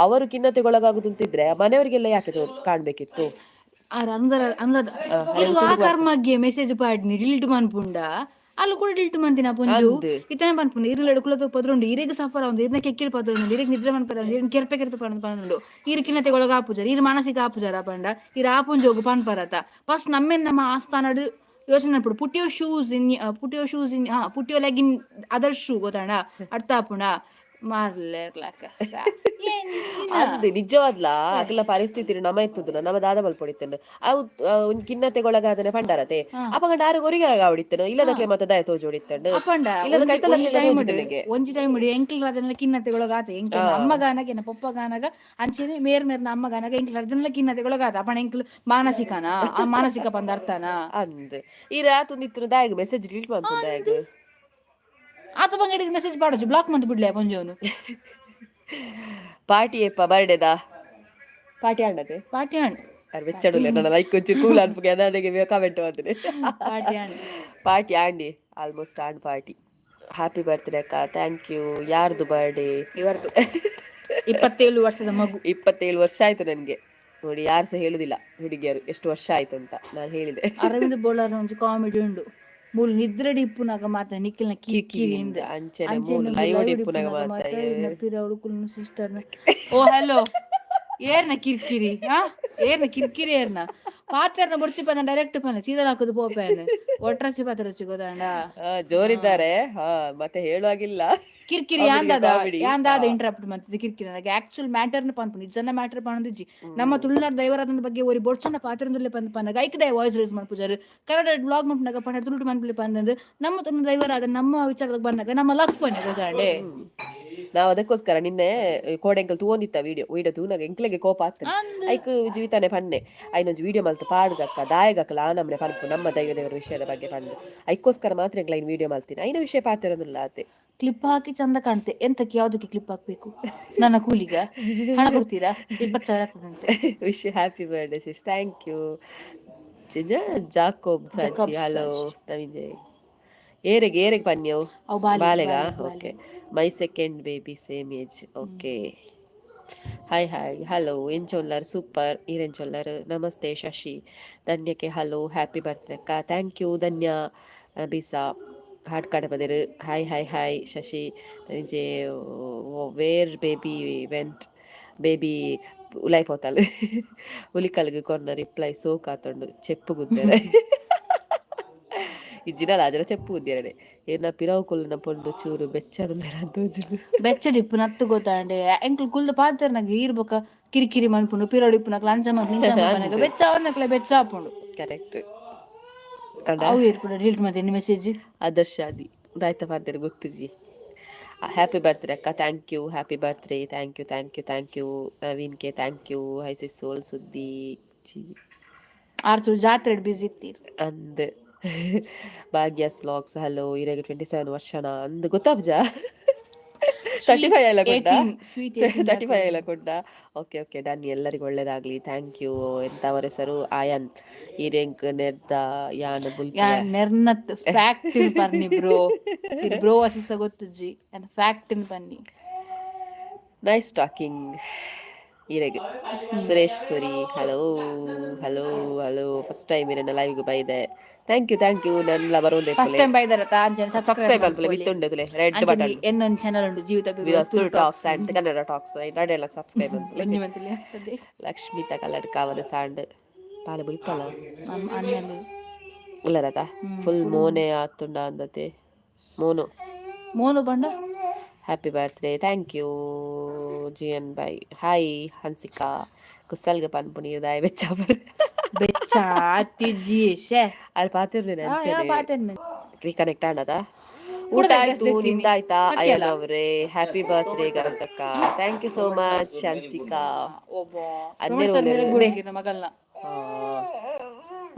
ಅವರು ಖಿನ್ನತೆಗೊಳಗಾಗುದಂತಿದ್ರೆ ಮನೆಯವರಿಗೆಲ್ಲ ಯಾಕೆ ಕಾಣ್ಬೇಕಿತ್ತು? ಆರ್ ಅನುರಾಧ, ಅನುರಾಧ ಇದು ಆ ಕರ್ಮಗ್ಗೆ ಮೆಸೇಜ್ ಪಾಡ್ನಿ ಡಿಲೀಟ್ ಮನ್ಪುಂಡ. ಅಲ್ಲು ಕೂಡ ಡಿಲೀಟ್ ಮಂತಿನ ಪೊಂಜು. ಇತನೆ ಪನ್ಪುಂಡು ಇರುಲಡು ಕುಲ ಪದ್ರುಂಡು. ಇರೆಗ್ ಸಫರ್ ಆವಂದು, ಇರ್ನ ಕೆಕ್ಕಿಲ್ ಪದ್ರುಂಡು, ಇರೆಗ್ ನಿದ್ರೆ ಮನ್ಪರ, ಇರ್ನ ಕೆರ್ಪೆ ಕೆರ್ಪೆ ಪಂದ್ ಪಂದುಂಡು. ಇರ್ ಖಿನ್ನತೆಗೊಳಗ ಆಪುಜಾರ, ಇರ್ ಮಾನಸಿಕ ಆಪುಜಾರ ಪಂಡ ಇರ್ ಆಪುಂಜೋಗು ಪನ್ಪರತ. ಫಸ್ಟ್ ನಮ್ಮೆನ್ ನಮ್ಮ ಆಸ್ಥಾನಡ್ ಯೋಚನೆ ಮನ್ಪುಡು. Put your shoes in, put your leg in other shoe. ಗೊತ್ತಾಂಡ? ಅರ್ಥ ಆಪುಂಡ? ಮಾರ್ಲೆ. ಅಂದ್ ನಿಜವಾದ್ಲಾ ಅಕಲ ಪರಿಸ್ಥಿತಿ ನಮ್ಮ ಇತ್ತುದು ನಮ್ಮ ದಾದ ಮಲ್ಪೊಡಿತ್ತಂಡು. ಅವು ಒಂಜಿ ಖಿನ್ನತೆಗೊಳಗಾದನೆ ಪಂಡರತೆ. ಅಪಗಂಡ ಆರು ಒರಿಗ ಹೊಡಿತ್ತನು ಇಲ್ಲದಕ್ಕೆ ಮತ್ತೆ ದಯ ತೋಜಿ ಹೊಡಿತ್ತಂಡು. ಅಪ್ಪಂಡ. ಇಲ್ಲದ ಕೈತಲ. ಒಂಜಿ ಟೈಮ್ ಎಂಕಿಲ್ ರಜನೆಲ ಖಿನ್ನತೆಗೊಳಗಾತ. ಎಂಕಿಲ್ ಅಮ್ಮಗಾನಗ ಎನ್ನ ಪೊಪ್ಪಗಾನಗ ಅಂಚೆನೆ ಮೇರ್ ಮೇರ್ನ ಅಮ್ಮಗಾನಗ ಎಂಕಿಲ್ ರಜನೆಲ ಖಿನ್ನತೆಗೊಳಗಾತ. ಅಪ್ಪಣ ಎಂಕಿಲ್ ಮಾನಸಿಕನ ಆ ಮಾನಸಿಕ ಪಂದ ಅರ್ಥನ? ಅಂದ್ ಈ ರಾತೊಂದಿತ್ತು ದಾಯಗ್ ಮೆಸೇಜ್ ಡಿಲೀಟ್ ಮಾಡ್ಕೊಂಡು ದಾಯಗ್. ಆತ ಬಂಗಡಿ ಮೆಸೇಜ್ ಪಾಡೋಚು, ಬ್ಲಾಕ್ ಮಂತ್ ಬಿಡ್ಲೆ ಪೊಂಜೋನು. ಪಾರ್ಟಿ ಏಪ ಬರ್ಡೇದಾ? ಪಾರ್ಟಿ ಆಂಡತೆ? ಪಾರ್ಟಿ ಆಂಡ್. ಅರ್ ಬೆಚ್ಚಡುಲೆ ನನ್ನ ಲೈಕ್ ಒಂಚೂರು ಕೂಲ್ ಅನ್ಪುಗೆ ಅದಾಡೆಗೆ ಕಮೆಂಟ್ ಬಂದ್ರೆ. Party and. Party Andy, almost and party. Happy birthday ಅಕ್ಕ, thank you. ಯಾರ್ದು ಬರ್ಡೇ? ಇವರದು 27 ವರ್ಷದ ಮಗು. 27 ವರ್ಷ ಆಯ್ತು ನನಗೆ. ನೋಡಿ, ಯಾರು ಸಹ ಹೇಳುದಿಲ್ಲ ಹುಡುಗಿಯರು ಎಷ್ಟು ವರ್ಷ ಆಯ್ತು ಅಂತ. ನಾನು ಹೇಳಿದೆ. ಅರವಿಂದ್ ಬೋಳಾರ್ ಒಂಜಿ ಕಾಮಿಡಿ ಉಂಡು. ಮೂಲು ನಿದ್ರೆಡ್ ಇಪ್ಪುನಾಗ ಮಾತ್ರ ನಿಕ್ಕಿಲ್ನ ಕಿರಿಕಿರಿ. ಅಂಚೆನೆ ಮೂಲು ಲೈವ್ ಇಪ್ಪುನಾಗ ಮಾತ್ರ. ಪಿರವುಡು ಕುಲ್ನ ಸಿಸ್ಟರ್. ಓ ಹಲೋ, ಏರ್ನ ಕಿರಿಕಿರಿ? ಹಾ, ಏರ್ನ ಕಿರಿಕಿರಿ? ಏರ್ನ ಪಾತ್ರನ ಬೊರ್ಚಿ ಪಂದ ಡೈರೆಕ್ಟ್ ಪಂದ ಸೀದಾ ಹಾಕುದು ಪೋಪೇನ್ ಒಟ್ರಸಿ ಪಾತ್ರೊಚ್ಚಿ ಗೊತ್ತಾಂಡ. ಹಾ, ಜೋರಿದ್ದಾರೆ. ಹಾ, ಮತ್ತೆ ಹೇಳುವಾಗಿಲ್ಲ. ಕಿರಿಕಿರಿ ಯಾಂದಾದ ಯಾಂದಾದ ಇಂಟರಪ್ಟ್ ಮಂತಿದ್ ಕಿರಿಕಿರಿ. ನನಗೆ ಆಕ್ಚುಲ್ ಮ್ಯಾಟರ್ ನ ಪನ್ಪುಂಡು. ಜನ ಮ್ಯಾಟರ್ ಪನೊಂದಿಜ್ಜಿ. ನಮ್ಮ ತುಳುನಾಡ್ ದೈವರಾಧನ ಬಗ್ಗೆ ಒರಿ ಬೊಡ್ಚಂಡ ಪಾತ್ರೊಂದುಲ್ಲೆ ಪಂದ್ ಪನ್ನಗ ಐಕ್ ದಾಯೆ ವಾಯ್ಸ್ ರೇಸ್ ಮನ್ಪುಜಾರ್? ಕನ್ನಡ ಬ್ಲಾಗ್ ಮನ್ಪುನಾಗ ಪಂಡ ತುಳುಟು ಮನ್ಪುಲೆ ಪಂದಂದು ನಮ್ಮ ತುಳು ದೈವರಾಧನ ನಮ್ಮ ವಿಚಾರದಾಗ ಬಂದಾಗ ನಮ್ಮ ಲಕ್ ಪನ್ನೆ ಗೊತ್ತಾಂಡೆ. ನಾವು ಅದಕ್ಕೋಸ್ಕರ ನಿನ್ನೆ ಕೋಡೆಂಕಲ್ ತೂವೊಂದಿತ್ತ ವಿಡಿಯೋ. ವಿಡಿಯೋ ತೂನಾಗ ಎಂಕ್ಲೆಗೆ ಕೋಪ ಆಗ್ತದೆ. ಐಕ್ ಜೀವಿತಾನೆ ಪನ್ನೆ, ಐನೊಂಜಿ ವಿಡಿಯೋ ಮಲ್ತು ಪಾಡ್ದಕ್ಕ ದಾಯಗಕ್ಕಲ ಆ ನಮ್ನೆ ಪನ್ಪು ನಮ್ಮ ದೈವ ದೇವರ ವಿಷಯದ ಬಗ್ಗೆ ಪಂಡು. ಐಕ್ಕೋಸ್ಕರ ಮಾತ್ರ ಎಂಕ್ಲ ಐನ್ ವಿಡಿಯೋ ಮಲ್ತೀನಿ. ಐನ ವಿಷಯ ಪಾತೆರೊಂದುಲ್ಲ ಆತೆ. ಕ್ಲಿಪ್ ಹಾಕಿ ಚಂದ ಕಾಣ್ತೆ. ಎಂತಕ್ಕೆ, ಯಾವ್ದಕ್ಕೆ ಕ್ಲಿಪ್ ಹಾಕ್ಬೇಕು? ನನ್ನ ಕೂಲಿಗ ಹಣ ಕೊಡ್ತೀರಾ? 20,000 ಆಗ್ತದಂತೆ. Wish happy birthday sis, thank you. Jacob Saji, hello. Naveen Jai, ಏರೆಗ್ ಏರೆಗ್ ಪನ್ಯವು? ಅವು ಬಾಲೆಗ್. ಬಾಲೆಗ. Okay, my second baby same age. Okay, hi hi hello. ಎಂಚೊಲ್ಲರ್? Super. ಈರೆಂಚೊಲ್ಲರ್? ನಮಸ್ತೆ ಶಶಿ ಧನ್ಯಕ್ಕೆ. ಹಲೋ, ಹ್ಯಾಪಿ ಬರ್ತ್ಡೇ ಅಕ್ಕ, thank you. ಧನ್ಯ ಬೀಸಾ ಹಾಟ್ ಕಾಡ ಬಂದಿರು. Hi hi hi Shashi J. Where baby went? Baby ಉಲಾಯ್ ಪೋತಾಲ್. ಹುಲಿಕಲ್ಗೆ ಕೊರ್ನ ರಿಪ್ಲೈ ಸೋಕಾತುಂಡು. ಚೆಪ್ಪು ಗುದ್ದೇರೆ ಇಜ್ಜಿನಲ ಅಜನ ಚೆಪ್ಪು ಗುದ್ದೇರೆ. ಏನ ಪಿರವು ಕುಲ್ಲುನ ಪೊಂಡು ಚೂರು ಬೆಚ್ಚಡುಲ್ಲೆರ ತೋಜುಂಡು. ಬೆಚ್ಚಡಿಪ್ಪು ನತ್ತು ಗೊತ್ತಾಂಡೆ. ಎಂಕ್ಲು ಕುಲ್ದು ಪಾತೆರ್ನಗ ಈರ್ ಬೊಕ ಕಿರಿಕಿರಿ ಮನ್ಪುಂಡು. ಪಿರವುಡು ಇಪ್ಪುನಕ್ಲ ಅಂಚ ಮನ್ಪುಂಡು, ಇಂಚ ಮನ್ಪುನಗ ಬೆಚ್ಚ ಅವನಕ್ಲೆ ಬೆಚ್ಚ ಆಪುಂಡು. ಕರೆಕ್ಟ್. ಅವು ಏರ್ ಕೂಡ ಡಿಲೀಟ್ ಮಾಡ್ತೇನೆ ಮೆಸೇಜ್. ಆದರ್ಶ ಅದಿ ದಾಯ್ತ ಪಾತೆರ್ ಗೊತ್ತುಜಿ. ಹ್ಯಾಪಿ ಬರ್ತ್ಡೇ ಅಕ್ಕ, thank you. Happy birthday, thank you, thank you, thank you. Naveen K, thank you. Hi sis, ಸೋಲ್ ಸುದ್ದಿ. ಆರ್ಚೂರು ಜಾತ್ರೆ ಬಿಸಿ ಇತ್ತೀರ್. ಅಂದ್ ಭಾಗ್ಯಾಸ್ ವ್ಲಾಗ್ಸ್, ಹಲೋ. ಇರೆಗ್ 27 ವರ್ಷನಾ ಅಂದ್ ಗೊತ್ತಾಪ್ಜ. 35 ಎಲ್ಲ ಕೊಡ್ಡ. 18, ಸ್ವೀಟ್ 18. 35 ಎಲ್ಲ ಕೊಡ್ಡ. Okay okay, done. ಎಲ್ಲರಿಗೂ ಒಳ್ಳೇದಾಗ್ಲಿ, thank you. ಎಂತ ಅವರ ಹೆಸರು? ಆಯನ್. ಇರೆಂಕ್ ನೆರ್ದ ಯಾನ್ ಬುಲ್ಪುವೆ. ಯಾನ್ ನೆರ್ನತ್ ಫ್ಯಾಕ್ಟ್ ಪನ್ನಿ ಬ್ರೋ. ಬ್ರೋ ಅಸಿಸ ಗೊತ್ತುಜ್ಜಿ, ಯಾನ್ ಫ್ಯಾಕ್ಟ್ ಪನ್ನಿ. ನೈಸ್ ಟಾಕಿಂಗ್ ಇರೆಗ್. ಸುರೇಶ್ ಸುರಿ, hello hello hello. First time ಇರೆನ ಲೈವ್ಗೆ ಬೈದೆ. Thank you, thank you. ನನ್ನ ಬರೋಂದೆ. ಫಸ್ಟ್ ಟೈಮ್ ಬೈದಾರತ ಅಂಚನೆ ಸಬ್ಸ್ಕ್ರೈಬ್ ಸಬ್ಸ್ಕ್ರೈಬ್ ಅಲ್ಪಲೆ ಬಿತ್ತುಂಡದಲೆ ರೆಡ್ ಅಂಚನೆ ಬಟನ್. ಎನ್ನೊಂದು ಚಾನಲ್ ಉಂಟು, ಜೀವಿತ ತುಳು ಟಾಕ್ಸ್ ಅಂಡ್ ಕನ್ನಡ ಟಾಕ್ಸ್ ನಡೆಲ್ಲ, ಸಬ್ಸ್ಕ್ರೈಬ್ ಅನ್ಪಲೆ. ಒಂಜಿ ಮಂತಲೆ ಸದ್ಯ. ಲಕ್ಷ್ಮಿತ ಕಲ್ಲಡ್ಕ ಅವನ ಸಾಂಡ್ ಪಾಲ ಬುಲ್ಪಲ. ಅಣ್ಣಲ್ಲಿ. ಉಲ್ಲರತ ಫುಲ್ ಮೋನೆ ಆತುಂಡ ಅಂದತೆ ಮೋನು. ಮೋನು ಬಂಡ. Happy birthday, thank you. G N by, hi Hansika. ಕುಸಲ್ಗ ಪನ್ಪುನಿ ದಾಯ ಬೆಚ್ಚ. ಬೆಚ್ಚ ಅತ್ತಿಜ್ಜಿ ಶೇ. ಅಲ್ಲಿ ಪಾತಿರ್ನೆ. ಅಂಚನೆ ಪಾತೆರ್ನೆ. ರೀಕನೆಕ್ಟ್ ಆಂಡದ. ಊಟ ಕುಡ್ದ ಆಯ್ತು? dress. ನಿಮ್ದಾಯ್ತಾ? ಕಟ್ಟಿಯಲ್ಲ? ಅಯ್ಯನವ್ರೆ, ಹ್ಯಾಪಿ ಬರ್ತ್ಡೇ ಗರಂತಕ್ಕ. Thank you so much Hansika. ಅನ್ನೆರು ಉಲ್ಲೆರ್. ಮಗಲ್ನ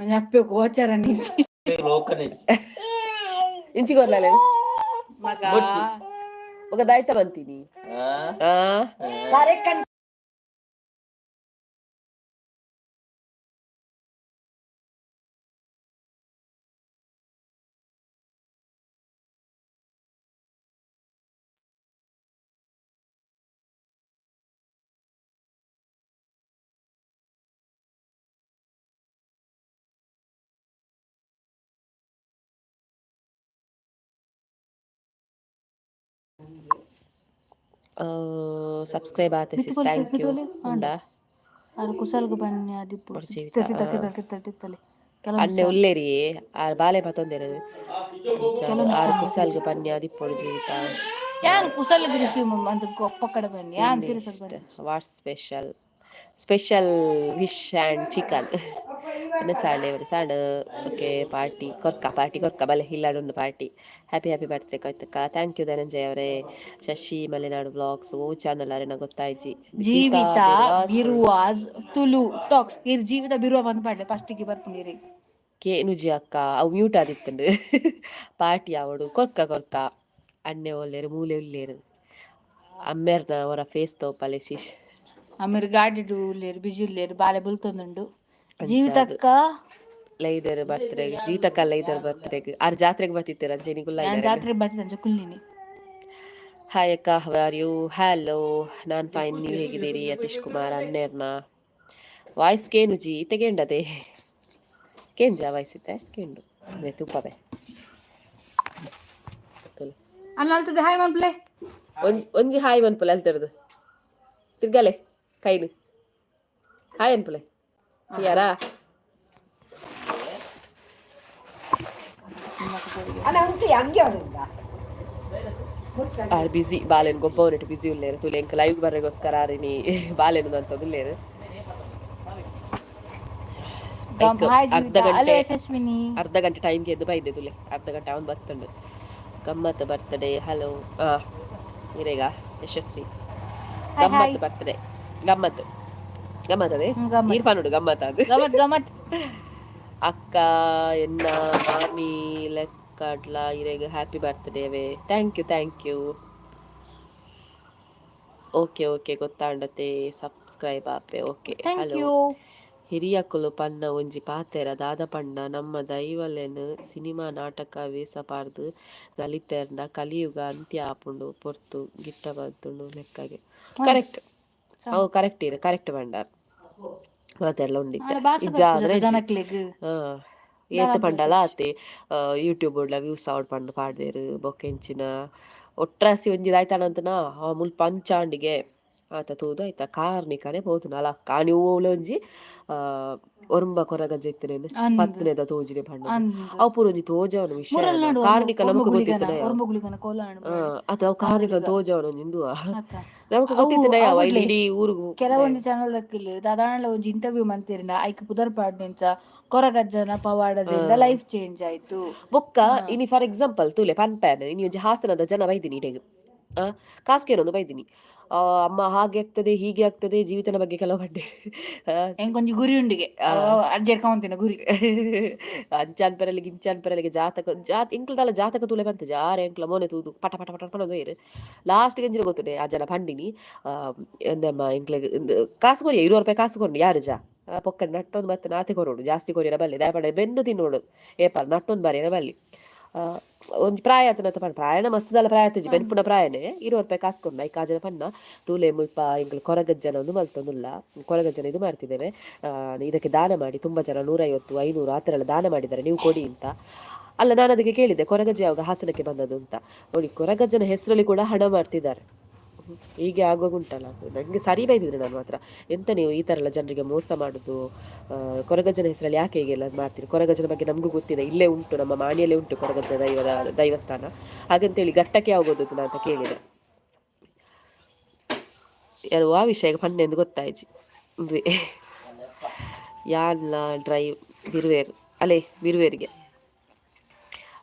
ಒಂಜಿ ಅಪ್ಪೆ ಗೋಚರ ನಿಂಚಿ. ಇಂಚಿಗೊರ್ಲಾಲೆ. ಮಗ. ఒక దాಯ್ತ ಬಂತೀನಿ. ಆ ಸಬ್ಸ್ಕ್ರೈಬ್ ಆತೆ ಸಿಸ್, thank you. ಉಂಡಾ? ಆರು ಕುಸಲ್ಗ ಬನ್ನಿ ಅದಿಪ್ಪು. ಜೀವಿತ, ತಿತ್ತಲೆ ತಿತ್ತಲೆ ತಿತ್ತಲೆ. ಅಣ್ಣೆ ಉಲ್ಲೇರಿ, ಆರ್ ಬಾಲೆ ಪತ್ತೊಂದೇರು. ಆರ್ ಕುಸಲ್ಗ ಪನ್ಯ ದಿಪ್ಪೊಡು ಜೀವಿತ. ಯಾನ್ ಕುಸಲ್ಗ ರಿಸೀವ್ ಅಂತ ಪಕ್ಕಡ ಬನ್ನಿ, ಯಾನ್ ಸೀರಿಯಸ್ ಬನ್ನಿ. What special? Special fish and chicken ಸಾಂಡೆ ಸಾಂಡ್. ಓಕೆ, ಪಾರ್ಟಿ ಕೊರ್ಕ, ಪಾರ್ಟಿ ಕೊರ್ಕ ಬಲೆ ಇಲ್ಲಾಡುಂಡು ಪಾರ್ಟಿ. ಹ್ಯಾಪಿ ಹ್ಯಾಪಿ ಬರ್ತ್ಡೇ ಕೊಯ್ತಕ್ಕ. Thank you Dhananjaya ಅವರೇ. ಶಶಿ ಮಲೆನಾಡು ವ್ಲಾಗ್ಸ್ ಓ ಚಾನಲ್ ಅರೆನ ಗೊತ್ತಾಯ್ಜಿ. ಜೀವಿತ ಬಿರುವಾಸ್ ತುಳು ಟಾಕ್ಸ್. ಇರ್ ಜೀವಿತ ಬಿರುವ ಬಂದ್ ಪಾಡ್ಲೆ, ಫಸ್ಟಿಗೆ ಬರ್ಪುಂಡಿರಿ. ಕೇನುಜಿ ಅಕ್ಕ, ಅವು ಮ್ಯೂಟ್ ಆದಿತ್ತುಂಡು. ಪಾರ್ಟಿ ಆವಡು ಕೊರ್ಕ ಕೊರ್ಕ. ಅಣ್ಣೆ ಒಲ್ಲೇರು? ಮೂಲೆ ಉಲ್ಲೇರು. ಅಮ್ಮೇರ್ನ ಅವರ ಫೇಸ್ ತೋಪಲೆ ಶಿಶ್. ಆಮೇಲೆ ಗಾಡಿಡು ಉಲ್ಲೇರು, ಬಿಜಿ ಉಲ್ಲೇರು, ಬಾಲೆ ಬುಲ್ತೊಂದುಂಡು ಜೀವಿತಕ್ಕ. ಲೈದರ್ ಬರ್ತ್ಡೇಗ್ ಜೀತಕ್ಕ, ಲೈದರ್ ಬರ್ತ್ಡೇಗ್ ಆರ್ ಜಾತ್ರೆಗೆ ಬರ್ತಿತ್ತೀರ ಅಂಚೆನಿಗುಲ್ಲ. ಯಾನ್ ಜಾತ್ರೆ ಬರ್ತಿದ್ದೆ ಕುಲ್ಲಿನಿ. ಹಾಯ್ ಅಕ್ಕ, how are you? Hello, ನಾನು ಫೈನ್, ನೀವು ಹೇಗಿದ್ದೀರಿ? ಯತೀಶ್ ಕುಮಾರ್, ಅನ್ನೇರ್ನ ವಾಯ್ಸ್ ಕೇನುಜಿ ಇತ್ತೆ. ಕೇಂಜ ವಾಯ್ಸ್ ಇತ್ತೆ ಕೇಂಡು ತುಪ್ಪವೆ. ಅಲ್ಲ ಅಲ್ತದೆ, ಹಾಯ್ ಮನ್ಪ್ಲೆ. ಒಂಜಿ ಒಂಜಿ ಹಾಯ್ ಮನ್ಪುಲೆ ಅಲ್ತಿರ್ದು. ತಿರ್ಗಲೆ ಕೈನು, ಹಾಯ್ ಅನ್ಪುಲೆ ಯಾರಾ. ಅಲ್ಲ ಉಂಟು ಹಂಗೆ ಅವರಿಂದ. ಆರ್ ಬಿಸಿ, ಬಾಲೆನ್ ಗೊಬ್ಬವನಿಟ್ಟು ಬಿಸಿ ಉಲ್ಲೇರು. ತುಲೆ ಎಂಕ್ ಲೈವ್ ಬರ್ರೆಗೋಸ್ಕರ ಆರಿನಿ ಬಾಲೆನ್ ಅಂತ ಉಲ್ಲೇರು. ಹಾಯ್. ಅರ್ಧ ಜೀವಿತ ಅಲೋ. ಗಂಟೆ ಯಶಸ್ವಿನಿ. ಅರ್ಧ ಗಂಟೆ ಟೈಮ್ಗೆ ಎದ್ದು ಬೈದೆ ತುಲೆ. ಅರ್ಧ ಗಂಟೆ ಅವನು ಬತ್ತುಂಡು. ಗಮ್ಮತ್ ಬರ್ತ್ಡೇ. ಹಲೋ, ಆ ಇರೇಗ ಯಶಸ್ವಿ. ಹಾಯ್. ಗಮ್ಮತ್ ಬರ್ತ್ಡೇ, ಗಮ್ಮತ್ ಗಮ್ಮತ್ ಅದೇ. ಗಮ್ಮತ್. ಇರ್ಫಾನ್ ಗಮ್ಮತ್ ಅದು. ಗಮತ್ ಗಮತ್. ಅಕ್ಕ ಎನ್ನ ಮಾಮಿ ಲೆಕ್ಕಡ್ಲ ಇರೆಗ್ happy birthday away. Thank you, thank you. Okay okay, ಗೊತ್ತಾಂಡತೆ. Subscribe ಆಪೆ, okay. Thank hello. You. ಹಿರಿಯಕುಲು ಪನ್ನ ಒಂಜಿ ಪಾತೆರ ದಾದ ಪಂಡ, ನಮ್ಮ ದೈವಲೆನ್ ಸಿನಿಮಾ ನಾಟಕ ವೇಸ ಪಾಡ್ದ್ ನಲಿತೆರ್ಂಡ ಕಲಿಯುಗ ಅಂತ್ಯ ಆಪುಂಡು ಪೊರ್ತು ಗಿಟ್ಟ ಬತ್ತುಂಡು ಲೆಕ್ಕಗೆ. ಕರೆಕ್ಟ್, ಅವು ಕರೆಕ್ಟ್ ಇರ, ಕರೆಕ್ಟ್ ಪಂಡಾರ್. ಮಾತೆರ್ಲ ಉಂಡಿತ್ತೆ. ಇಜ್ಜ ಆದ್ರೆ ಜನಕ್ಲೆಗ್. ಏತ್ ಪಂಡಲ ಆತೆ. ಯೂಟ್ಯೂಬ್ ಉಡ್ಲ ವ್ಯೂಸ್ ಆವಡ್ ಪಂದ್ ಪಾಡ್ದೆರ್. ಬೊಕ್ಕ ಎಂಚಿನ ಒಟ್ರಾಸಿ ಒಂಜಿ ದಾಯ್ತಾನಂತನ ಆ ಮುಲ್ಪ ಅಂಚಾಂಡಿಗೆ ಆತ ತೂದು ಆಯ್ತ ಕಾರ್ನಿಕನೆ ಪೋತುಂಡು ಅಲ ಕಾಣಿ ಓಲ ಒಂಜಿ ಒರುಂಬ ಕೊರಗಜ್ಜ ಇತ್ತಿನೇನ್ ಅಂದ್. ಪತ್ತನೇದ ತೋಜಿನೆ ಪಂಡ. ಅಂದ್. ಅವು ಪೂರ ಒಂಜಿ ತೋಜವನ ವಿಷಯ. ಮುರಲ್ನಾಡು. ಕಾರ್ನಿಕ ನಮಕ್ ಗೊತ್ತಿತ್ತನ. ಒರ್ಂಬ ಗುಳಿಗನ ಕೋಲ. ಅತ ಅವು ಕಾರ್ನಿಕ ತೋಜವನ ಒಂಜಿ ಇಂದುವ ಅತ್ತ. ನಮಕ್ ಅವು ಗೊತ್ತಿತ್ತನ ಯಾವ ಅವುಡ್ಲೆ ಇಡೀ ಊರುಗು. ಕೆಲವೊಂಜಿ ಚಾನಲ್ ದಕ್ಕಿಲ್ ದಾದಾಂಡ ಒಂಜಿ ಇಂಟರ್ವ್ಯೂ ಮಂತಿರ್ನ ಐಕ್ ಪುದರ್ ಪಾಡ್ನೆಂಚ ಕೊರಗಜ್ಜನ ಪವಾಡದಿಂದ ಲೈಫ್ ಚೇಂಜ್ ಆಯ್ತು. ಬೊಕ್ಕ ಇನಿ ಫಾರ್ ಎಕ್ಸಾಂಪಲ್ ತೂಲೆ ಪನ್ಪ್ಯಾನ್, ಇನಿ ಒಂಜಿ ಹಾಸನದ ಜನ ಬೈದಿನಿ ಇಡೆಗ್, ಆ ಕಾಸ್ಕೇನೊಂದು ಬೈದಿನಿ. ಅಮ್ಮ ಹಾಗೆ ಆಗ್ತದೆ, ಹೀಗೆ ಆಗ್ತದೆ, ಜೀವಿತನ ಬಗ್ಗೆ ಕೆಲವು ಪಂಡೆ. ಎಂಕೊಂಜಿ ಗುರಿ ಉಂಡಿಗೆ ಅಜ್ಜೆರ್ ಕೌಂತಿನ ಗುರಿ. ಅಂಚಾನ್ ಪೆರಲಿಗೆ ಇಂಚಾನ್ ಪೆರಲಿಗೆ ಜಾತಕ ಜಾತ ಇಂಕ್ಲದಲ್ಲ ಜಾತಕ ತೂಲೆ ಬಂತೆ ಜಾರೆ ಎಂಕ್ಲ ಮೋನೆ ತೂದು ಪಟ ಪಟ ಪಟ ಪಟ ಇರು ಲಾಸ್ಟ್ ಎಂಜಿನ ಗೊತ್ತುಂಡೆ ಆ ಜನ ಪಂಡಿನಿ ಎಂದಮ್ಮ ಎಂಕ್ಲೆಗ್ ಕಾಸು ಕೊರಿಯ 20 ರೂಪಾಯಿ ಕಾಸು ಕೊರ್ನು ಯಾರು ಜಾ ಪೊಕ್ಕಡೆ ನಟ್ಟೊಂದು ಮತ್ತೆ ನಾತೆ ಕೊರೋಡು ಜಾಸ್ತಿ ಕೊರಿಯರ ಬಲ್ಲಿ ದಾಯಪಂಡ ಬೆಂದು ತಿನ್ನೋಡು ಏಪಾಲ್ ನಟ್ಟೊಂದು ಬಾರಿಯರ ಬಲ್ಲಿ ಒಂಜಿ ಪ್ರಾಯ ಆತನ ಪಂಡ ಪ್ರಾಯಣ ಮಸ್ತದಲ್ಲ ಪ್ರಾಯ ಆತಿಜಿ ಬೆನ್ಪುನ ಪ್ರಾಯನೇ 20 ರೂಪಾಯಿ ಕಾಸು ಕೊರ್ನು ಐಕ್ ಆ ಜನ ಪಂಡ ತೂಲೆ ಮುಲ್ಪ ಎಂಕ್ಲು ಕೊರಗಜ್ಜನ ಒಂದು ಮಲ್ತೊಂದುಲ್ಲ ಕೊರಗಜ್ಜನ ಇದು ಮಾಡ್ತಿದ್ದೇವೆ, ಇದಕ್ಕೆ ದಾನ ಮಾಡಿ ತುಂಬ ಜನ 150 500 ಆ ಥರ ಎಲ್ಲ ದಾನ ಮಾಡಿದ್ದಾರೆ, ನೀವು ಕೊಡಿ ಅಂತ. ಅಲ್ಲ, ನಾನು ಅದಕ್ಕೆ ಕೇಳಿದ್ದೆ ಕೊರಗಜ್ಜ ಯಾವಾಗ ಹಾಸನಕ್ಕೆ ಬಂದದ್ದು ಅಂತ. ನೋಡಿ, ಕೊರಗಜ್ಜನ ಹೆಸರಲ್ಲಿ ಕೂಡ ಹಣ ಮಾಡ್ತಿದ್ದಾರೆ. ಹೀಗೆ ಆಗೋಗುಂಟಲ್ಲ, ನನಗೆ ಸರಿ ಬೈದಿದ್ರೆ ನಾನು ಮಾತ್ರ ಎಂತ ನೀವು ಈ ಥರ ಎಲ್ಲ ಜನರಿಗೆ ಮೋಸ ಮಾಡೋದು, ಕೊರಗಜ್ಜನ ಹೆಸರಲ್ಲಿ ಯಾಕೆ ಹೀಗೆಲ್ಲ ಮಾಡ್ತೀರಿ? ಕೊರಗಜ್ಜನ ಬಗ್ಗೆ ನಮಗೂ ಗೊತ್ತಿದೆ, ಇಲ್ಲೇ ಉಂಟು, ನಮ್ಮ ಮಾಣಿಯಲ್ಲೇ ಉಂಟು ಕೊರಗಜ್ಜ ದೈವದ ದೈವಸ್ಥಾನ. ಹಾಗಂತೇಳಿ ಘಟ್ಟಕ್ಕೆ ಯಾವಾಗ ಅಂತ ಕೇಳಿದೆ. ಯಾರು ಆ ವಿಷಯ ಪನ್ನೆಂದು ಗೊತ್ತಾಯ್ತು. ಯಾನ್ಲ ಡ್ರೈವ್ ಬಿರುವೇರು ಅಲೇ ಬಿರುವೇರಿಗೆ.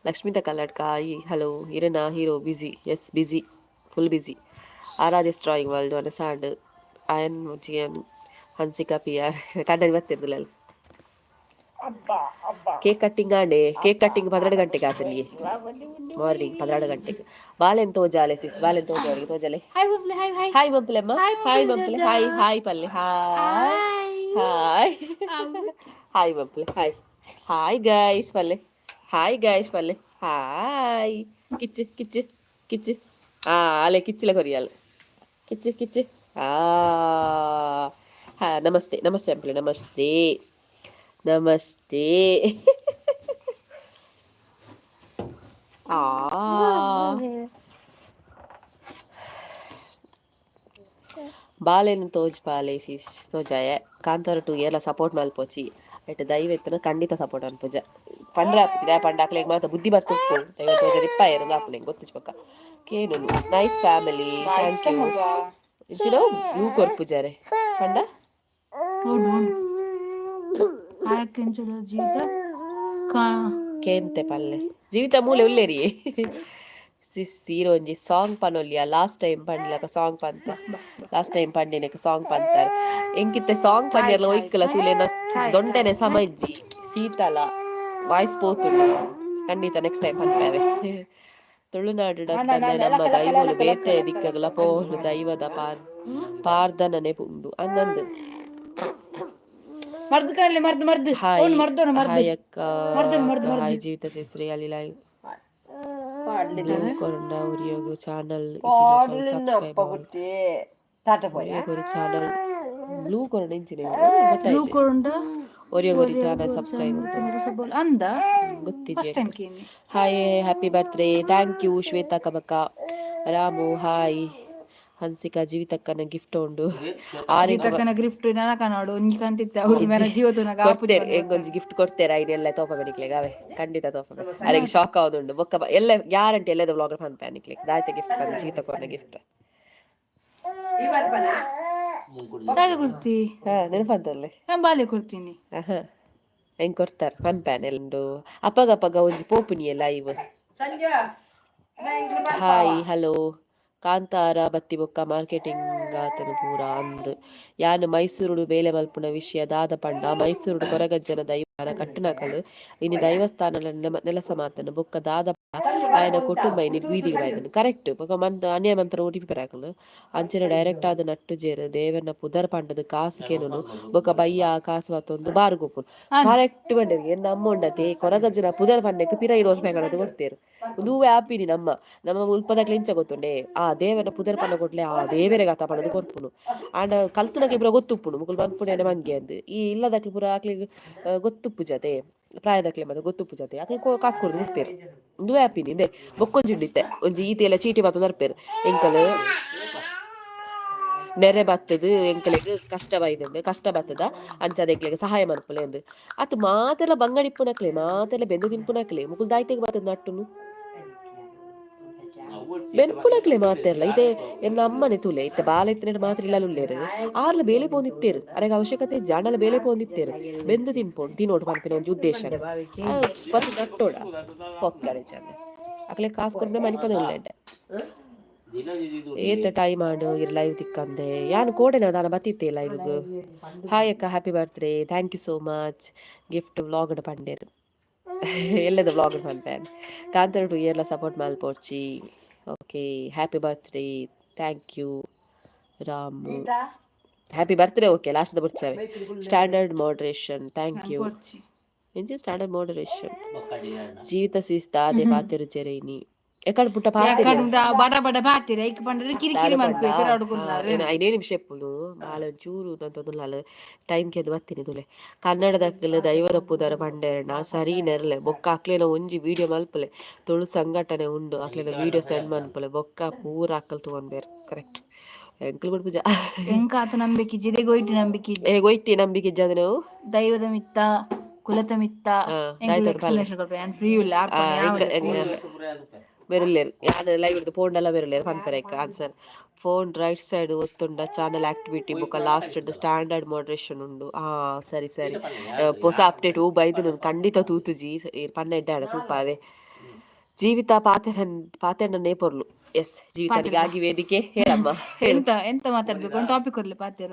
Lakshmitha Kalladka hi hello. ಇರನಾ hero busy? Yes, busy, full busy. Aradhya's drawing world one sand iron Jian Hansika P R ಕನ್ನಡಿ ಬರ್ತಿರ್ಲಿಲ್ಲ. ಕೇಕ್ ಕಟ್ಟಿಂಗ್ ಆಂಡೆ. ಕೇಕ್ ಕಟ್ಟಿಂಗ್ 12 ಗಂಟೆಗೆ ಆತಲ್ಲಿ, ಮಾರ್ನಿಂಗ್ 12 ಗಂಟೆಗೆ. ಬಾಲೆನ್ ತೋಜಾಲೆ ಸಿಸ್, ಬಾಲೆನ್ ತೋಜ ಅವರಿಗೆ ತೋಜಾಲೆ. ಹಾಯ್ ಬಂಪ್ಲೆ, ಹಾಯ್ ಹಾಯ್. ಹಾಯ್ ಬಂಪ್ಲೆ ಅಮ್ಮ, ಹಾಯ್ ಬಂಪ್ಲೆ, ಹಾಯ್ ಹಾಯ್ ಪಲ್ಲೆ, ಹಾಯ್ ಹಾಯ್ ಹಾಯ್ ಬಂಪ್ಲೆ, ಹಾಯ್ ಹಾಯ್ ಗಾಯ್ಸ್ ಪಲ್ಲೆ, ಹಾಯ್ ಗಾಯ್ಸ್ ಪಲ್ಲೆ, ಹಾಯ್. ಕಿಚ್ಚು ಕಿಚ್ಚು ಕಿಚ್ಚು. ಆ ಅಲೆ ಕಿಚ್ಚಿಲ ಕೊರಿಯಲ್ಲ, ಕಿಚ್ಚು ಕಿಚ್ಚು. ಆ ಹಾ, ನಮಸ್ತೆ ನಮಸ್ತೆ ಅಂಪ್ಲೆ, ನಮಸ್ತೆ ನಮಸ್ತೆ. ಆ ಬಾಲೆನ್ ತೋಜ್ ಬಾಲೆ ಸಿಸ್ ತೋಜಾಯ. ಕಾಂತಾರ 2 ಏರ್ಲ ಸಪೋರ್ಟ್ ಮಲ್ಪೊಚಿ ಐಟ್ ದೈವ ಇತ್ತನ ಖಂಡಿತ ಸಪೋರ್ಟ್ ಅನ್ಪುಜ ಪಂಡ್ರೆ ಆಪುಜಿ. ದಾಯೆ ಪಂಡ ಅಕ್ಲೆಗ್ ಮಾತ ಬುದ್ಧಿ ಬರ್ತುಪ್ಪು ದೈವ ತೋಜ ಇಪ್ಪಾಯೆರ್ ಆಪುಂಡು ಎಂಕ್ ಗೊತ್ತುಜಿ. ಬೊಕ್ಕ ಕೇನುನು. Nice family, thank you. ಇಂಚಿನ ಬ್ಲೂ ಕೊರ್ಪುಜಾರೆ ಪಂಡ. ಹಾಯ್ ಕೆಂಚದ ಜೀವಿತ ಕಾ. ಕೇಂತೆ ಪಲ್ಲೆ ಜೀವಿತ ಮೂಲೆ ಉಲ್ಲೇರಿ. ಸಿಸ್ ಸೀರೆ ಒಂಜಿ ಸಾಂಗ್ ಪನೊಲಿಯ? ಲಾಸ್ಟ್ ಟೈಮ್ ಪಂಡ್ಲಕ ಸಾಂಗ್ ಪಂತ, ಲಾಸ್ಟ್ ಟೈಮ್ ಪಂಡಿನಕ ಸಾಂಗ್ ಪಂತಾರ್. ಎಂಕಿತ್ತೆ ಸಾಂಗ್ ಪಂಡ್ಯರ್ಲ ಒಯ್ಕಲ ತೂಲೆನ ದೊಂಡೆನೆ ಸಮ ಇಜ್ಜಿ, ಶೀತಲ, ವಾಯ್ಸ್ ಪೋತುಂಡು. ಖಂಡಿತ ನೆಕ್ಸ್ಟ್ ಟೈಮ್ ಪನ್ಪೇವೆ. ತುಳುನಾಡು ನಮ್ಮ ದೈವಲು ಬೇತೆ ದಿಕ್ಕಗಲ ಪೋಲು ದೈವದ ಪಾರ್ ಪಾರ್ದನನೆ ಉಂಡು ಅಂದಂದು. ಮರ್ದು ಕಾಣಲಿ, ಮರ್ದು ಮರ್ದು. ಹಾಯ್. ಅವ್ನು ಮರ್ದೋನು ಮರ್ದು. ಹಾಯ್ ಅಕ್ಕ. ಮರ್ದು ಮರ್ದು. ಹಾಯ್ ಜೀವಿತ ಸಿಸ್ರಿ ಅಲ್ಲಿ ಲೈವ್ ಬ್ಲೂ ಕೊರಂಡ ಉರಿಯೋಗು ಚಾನಲ್ ಸಬ್ಸ್ಕ್ರೈಬ್. ತಾತ ಪೋಯ. ಒರಿಯೋಗೊರಿ ಚಾನಲ್ ಬ್ಲೂ ಕೊರಂಡ ಇಂಚಿನ. ಬ್ಲೂ ಕೊರುಂಡ. ಒರಿಯೋಗೊರಿ ಚಾನಲ್ ಸಬ್ಸ್ಕ್ರೈಬ್. ಅಂದ. ಗೊತ್ತಿಜಿ. ಫಸ್ಟ್ ಟೈಮ್ ಕೇನಿ. Hi, happy birthday. Thank you Shweta Kabaka. Ramu hi. Hansika ಜೀವಿತಕ್ಕನ gift ಉಂಡು ಆರಿಗೆ. ಜೀತಕ್ಕನ ಗಿಫ್ಟ್ ನನ ಕನಾಡು ಒಂಜಿ ಕಂತಿತ್ತ ಅವ್ರು ಮೇರ ಜೀವ ತುನಗ. ಕೊಡ್ತೇರೆ, ಎಂಗೊಂಜಿ ಗಿಫ್ಟ್ ಕೊಡ್ತೇರೆ. ಐನೆಲ್ಲ ತೋಪ ಬನಿಕ್ಲೆಗ್ ಅವೆ ಖಂಡಿತ ತೋಪ. ಅರೆಗ್ ಶಾಕ್ ಆವದುಂಡು. ಬೊಕ್ಕ ಎಲ್ಲ ಗ್ಯಾರಂಟಿ ಎಲ್ಲದ ವ್ಲಾಗರ್ ಪನ್ಪೆ ನಿಕ್ಲೆಗ್ ದಾಯ್ತ ಗಿಫ್ಟ್ ಪಂದ್ ಜೀವಿತ ಕೊರ್ನ ಗಿಫ್ಟ್. ದಾದ ಕೊಡ್ತಿ? ಹಾ, ನೆನಪಂತಲ್ಲೇ. ನಾನು ಬಾಲೆ ಕೊಡ್ತೀನಿ. ಆಹಾ, ಹೆಂಗ್ ಕೊಡ್ತಾರೆ ಪನ್ಪ್ಯಾನ್ ಉಂಡು. ಅಪ್ಪಗ ಅಪ್ಪಗ ಒಂಜಿ ಪೋಪುನಿಯೆ ಲೈವ್. ಸಂಜೆ. Hi hello. ಕಾಂತಾರ ಬತ್ತಿ ಬೊಕ್ಕ ಮಾರ್ಕೆಟಿಂಗ್ ಆತನ ಪೂರ ಅಂದ್. ಯಾನ್ ಮೈಸೂರುಡು ಬೇಲೆ ಮಲ್ಪುನ ವಿಷಯ ದಾದ ಪಂಡ, ಮೈಸೂರುಡು ಕೊರಗಜ್ಜನ ದೈವಸ್ಥಾನ ಕಟ್ಟುನಕಲು ಇನಿ ದೈವಸ್ಥಾನ ನೆಲಸ ಮಾತನ. ಬೊಕ್ಕ ದಾದ ಆಯನ ಕುಟುಂಬ ಇನಿ ಬೀದಿಗೆ ಬೈದನು. ಕರೆಕ್ಟ್. ಬೊಕ್ಕ ಮಂತ್ ಅನ್ಯ ಮಂತ್ರ ಓಟಿಪಿ ಪರಾಕಲು ಅಂಚನೆ ಡೈರೆಕ್ಟ್ ಆದ್ ನಟ್ಟುಜೇರು ದೇವನ ಪುದರ್ ಪಂಡದು ಕಾಸು ಕೇನುನು. ಬೊಕ್ಕ ಬಯ್ಯ ಕಾಸು ಬತ್ತೊಂದು ಬಾರು ಗೊಪ್ಪುನು. ಕರೆಕ್ಟ್ ಪಂಡೆರ್. ಎನ್ನ ಅಮ್ಮ ಉಂಡತೆ ಕೊರಗಜ್ಜನ ಪುದರ್ ಪಂಡೆಕ್ ಪಿರ 20 ರೂಪಾಯಿ ಕಣದು ಕೊಡ್ತೇರು. ಉಂದುವೇ ಆಪಿನಿ. ನಮ್ಮ ನಮ್ಮ ಮುಲ್ಪದಕ್ಲೆ ಇಂಚ ಗೊತ್ತುಂಡೆ, ಆ ದೇವನ ಪುದರ್ ಪಂಡ ಕೊಟ್ಲೆ ಆ ದೇವರೆಗೆ ಆತ ಪಂಡದು ಕೊರ್ಪುನು. ಆಂಡ ಕಲ್ತುನಕ್ಲೆ ಪೂರ ಗೊತ್ತುಪ್ಪುನು ಮುಕುಲು ಪನ್ಪುನೇನೆ ಮಂಗೆ ಅಂದ್. ಈ ಇಲ್ಲದಕ್ಲೆ ಪೂರ ಅಕ್ಲೆಗ್ ಗೊತ್ತುಪ್ಪು ಜತೆ, ಪ್ರಾಯದಕ್ಲೆ ಮತ್ತೆ ಗೊತ್ತುಪ್ಪು ಜತೆ, ಅಕ್ಲೆ ಕಾಸು ಕೊರ್ದು ಬಿಡ್ತೇರು. ಉಂದುವೇ ಆಪಿನಿ ಇಂದೆ. ಬೊಕ್ಕೊಂಜಿ ಉಂಡು ಇತ್ತೆ ಒಂಜಿ ಈತೆ ಎಲ್ಲ ಚೀಟಿ ಮಾತ ನರ್ಪೇರು. ಎಂಕಲ್ ನೆರೆ ಬತ್ತದು ಎಂಕಲೆಗ್ ಕಷ್ಟ ಬೈದಂದು, ಕಷ್ಟ ಬತ್ತದ ಅಂಚಾದ ಎಂಕ್ಲೆಗ್ ಸಹಾಯ ಮನ್ಪುಲೆ ಅಂದ್. ಅತ್ ಮಾತೆಲ್ಲ ಬಂಗಡಿ ಇಪ್ಪುನಕ್ಲೆ, ಮಾತೆಲ್ಲ ಬೆಂದು ತಿನ್ಪುನಕ್ಲೆ. ಮುಕುಲು ದಾಯ್ತೆಗ್ ಬತ್ತದ ನಟ್ಟುನು? ಬೆನ್ಪುನಕ್ಲೆ ಮಾತೆರ್ಲ. ಇತ್ತೆ ಎನ್ನ ಅಮ್ಮನೆ ತೂಲೆ, ಇತ್ತೆ ಬಾಲೆ ಇತ್ತಿನ ಮಾತ್ರ ಇಲ್ಲಲ್ ಉಲ್ಲೇರು. ಆರ್ಲ ಬೇಲೆ ಪೋಂದಿತ್ತೇರು, ಅರೆಗ್ ಅವಶ್ಯಕತೆ ಜಾಂಡಲ ಬೇಲೆ ಪೋಂದಿತ್ತೇರು. ಬೆಂದು ತಿನ್ಪೋಡು ತಿನೋಡು ಪನ್ಪಿನ ಒಂಜಿ ಉದ್ದೇಶ ಬತ್ತು ನಟ್ಟೋಡ ಪೊಕ್ಕಡೆ ಚಂದ. ಅಕ್ಲೆ ಕಾಸು ಕೊರ್ನೆ ಮನಿಪದೆ ಉಲ್ಲೆಡ್ಡೆ. ಏತ ಟೈಮ್ ಆಂಡ್ ಇರ್ ಲೈವ್ ತಿಕ್ಕಂದೆ. ಯಾನ್ ಕೋಡೆನ ದಾನ ಬತ್ತಿತ್ತೆ ಲೈವ್ಗ್. ಹಾಯ್ ಅಕ್ಕ, happy birthday, thank you so much. Gift ವ್ಲಾಗ್ಡ್ ಪಂಡೆರ್. ಎಲ್ಲದ ವ್ಲಾಗ್ ಪನ್ಪೇನ್. ಕಾಂತಾರ 2 ಇಯರ್ಲ support ಮಲ್ಪೊಡ್ಚಿ. Okay, happy birthday, thank you Ramu. Happy birthday. Okay, last the ಬುಡ್ಚವೆ. Standard moderation, thank you. ಕೊರ್ಚಿ. ಎಂಚ ಸ್ಟ್ಯಾಂಡರ್ಡ್ ಮಾಡರೇಷನ್? ಜೀವಿತ ಸಿಸ್ತ ಅದೇ ಪಾತೆರು ಜೆರೈನಿ ಎಕಡ್ ಪುಟ್ಟ ಪಾತೆರ. ಯಾಕಂಡ ಬಡ ಬಡ ಬಾತಿರ ಐಕ್ ಪಂಡ್ರೆ ಕಿರಿ ಕಿರಿ ಮನ್ಪುವೆ ಪಿರಾಡುಗುಲ್ಲಾರು. ಐನೇ ನಿಮಿಷ ಇಪ್ಪುನು ಬಾಲ ಒಂಚೂರು ದಂತೊಂದುಲ್ಲಾಲ್ ಟೈಮ್ ಕೆಂದು ಬತ್ತಿನಿ ತುಲೆ. ಕನ್ನಡದಕ್ಕಲು ದೈವದ ಪುದರ್ ಪಂಡೆರ್ನ ಸರಿ ನೆರ್ಲೆ ಬೊಕ್ಕ ಅಕ್ಲೆನ ಒಂಜಿ ವಿಡಿಯೋ ಮಲ್ಪಲೆ. ತುಳು ಸಂಘಟನೆ ಉಂಡು, ಅಕ್ಲೆನ ವಿಡಿಯೋ ಸೆಂಡ್ ಮನ್ಪಲೆ. ಬೊಕ್ಕ ಪೂರ ಅಕ್ಕಲ್ ತೂವೊನ್ಬೆರ್. ಕರೆಕ್ಟ್, ಎಂಕುಲು ಬುಡ್ಪುಜ. ಎಂಕಾತ ನಂಬಿಕೆ ಜಿದೆ ಗೋಯ್ಟಿ ನಂಬಿಕೆ ಇಜ್ಜಿ. ಏ ಗೊಯ್ಟಿ ನಂಬಿಕೆ ಇಜ್ಜಂದಿನವು. ದೈವದ ಮಿತ್ತ, ಕುಲತ ಮಿತ್ತ. ಎಂಕುಲು ಎಕ್ಸ್ಪ್ಲನೇಷನ್ ಕೊರ್ಪೆ, ಯಾನ್ ಫ್ರೀ ಉಲ್ಲ. ಬೆರುಲ್ಲೇರ್ ಯಾನ್ ಲೈವ್ ಇಡ್ದು ಪೋಂಡಲ ಬೆರುಲ್ಲೇರ್ ಪನ್ಪೆರ್. ಐಕ್ ಆನ್ಸರ್ ಫೋನ್ ರೈಟ್ ಸೈಡ್ ಒತ್ತುಂಡ ಚಾನಲ್ ಆಕ್ಟಿವಿಟಿ ಬೊಕ ಲಾಸ್ಟ್ ಸ್ಟ್ಯಾಂಡರ್ಡ್ ಮಾಡರೇಷನ್ ಉಂಡು. ಆ ಸರಿ ಸರಿ, ಪೊಸ ಅಪ್ಡೇಟ್ ಓ ಬೈದು ಖಂಡಿತ ತೂತುಜಿ. ಪನ್ನ ಎಡ್ಡೆ ಆಡ ತೂಪಾವೆ. ಜೀವಿತ ಪಾತೆರ ಪಾತೆರ್ನ ನೇಪೊರ್ಲು. ಎಸ್, ಜೀವಿತನಿಗಾಗಿ ವೇದಿಕೆ, ಹೇಳಮ್ಮ, ಹೇಳು. ಎಂತ ಎಂತ ಮಾತಾಡ್ಬೇಕು? ಒಂದು ಟಾಪಿಕ್ ಕೊರ್ಲೆ ಪಾತೆರ.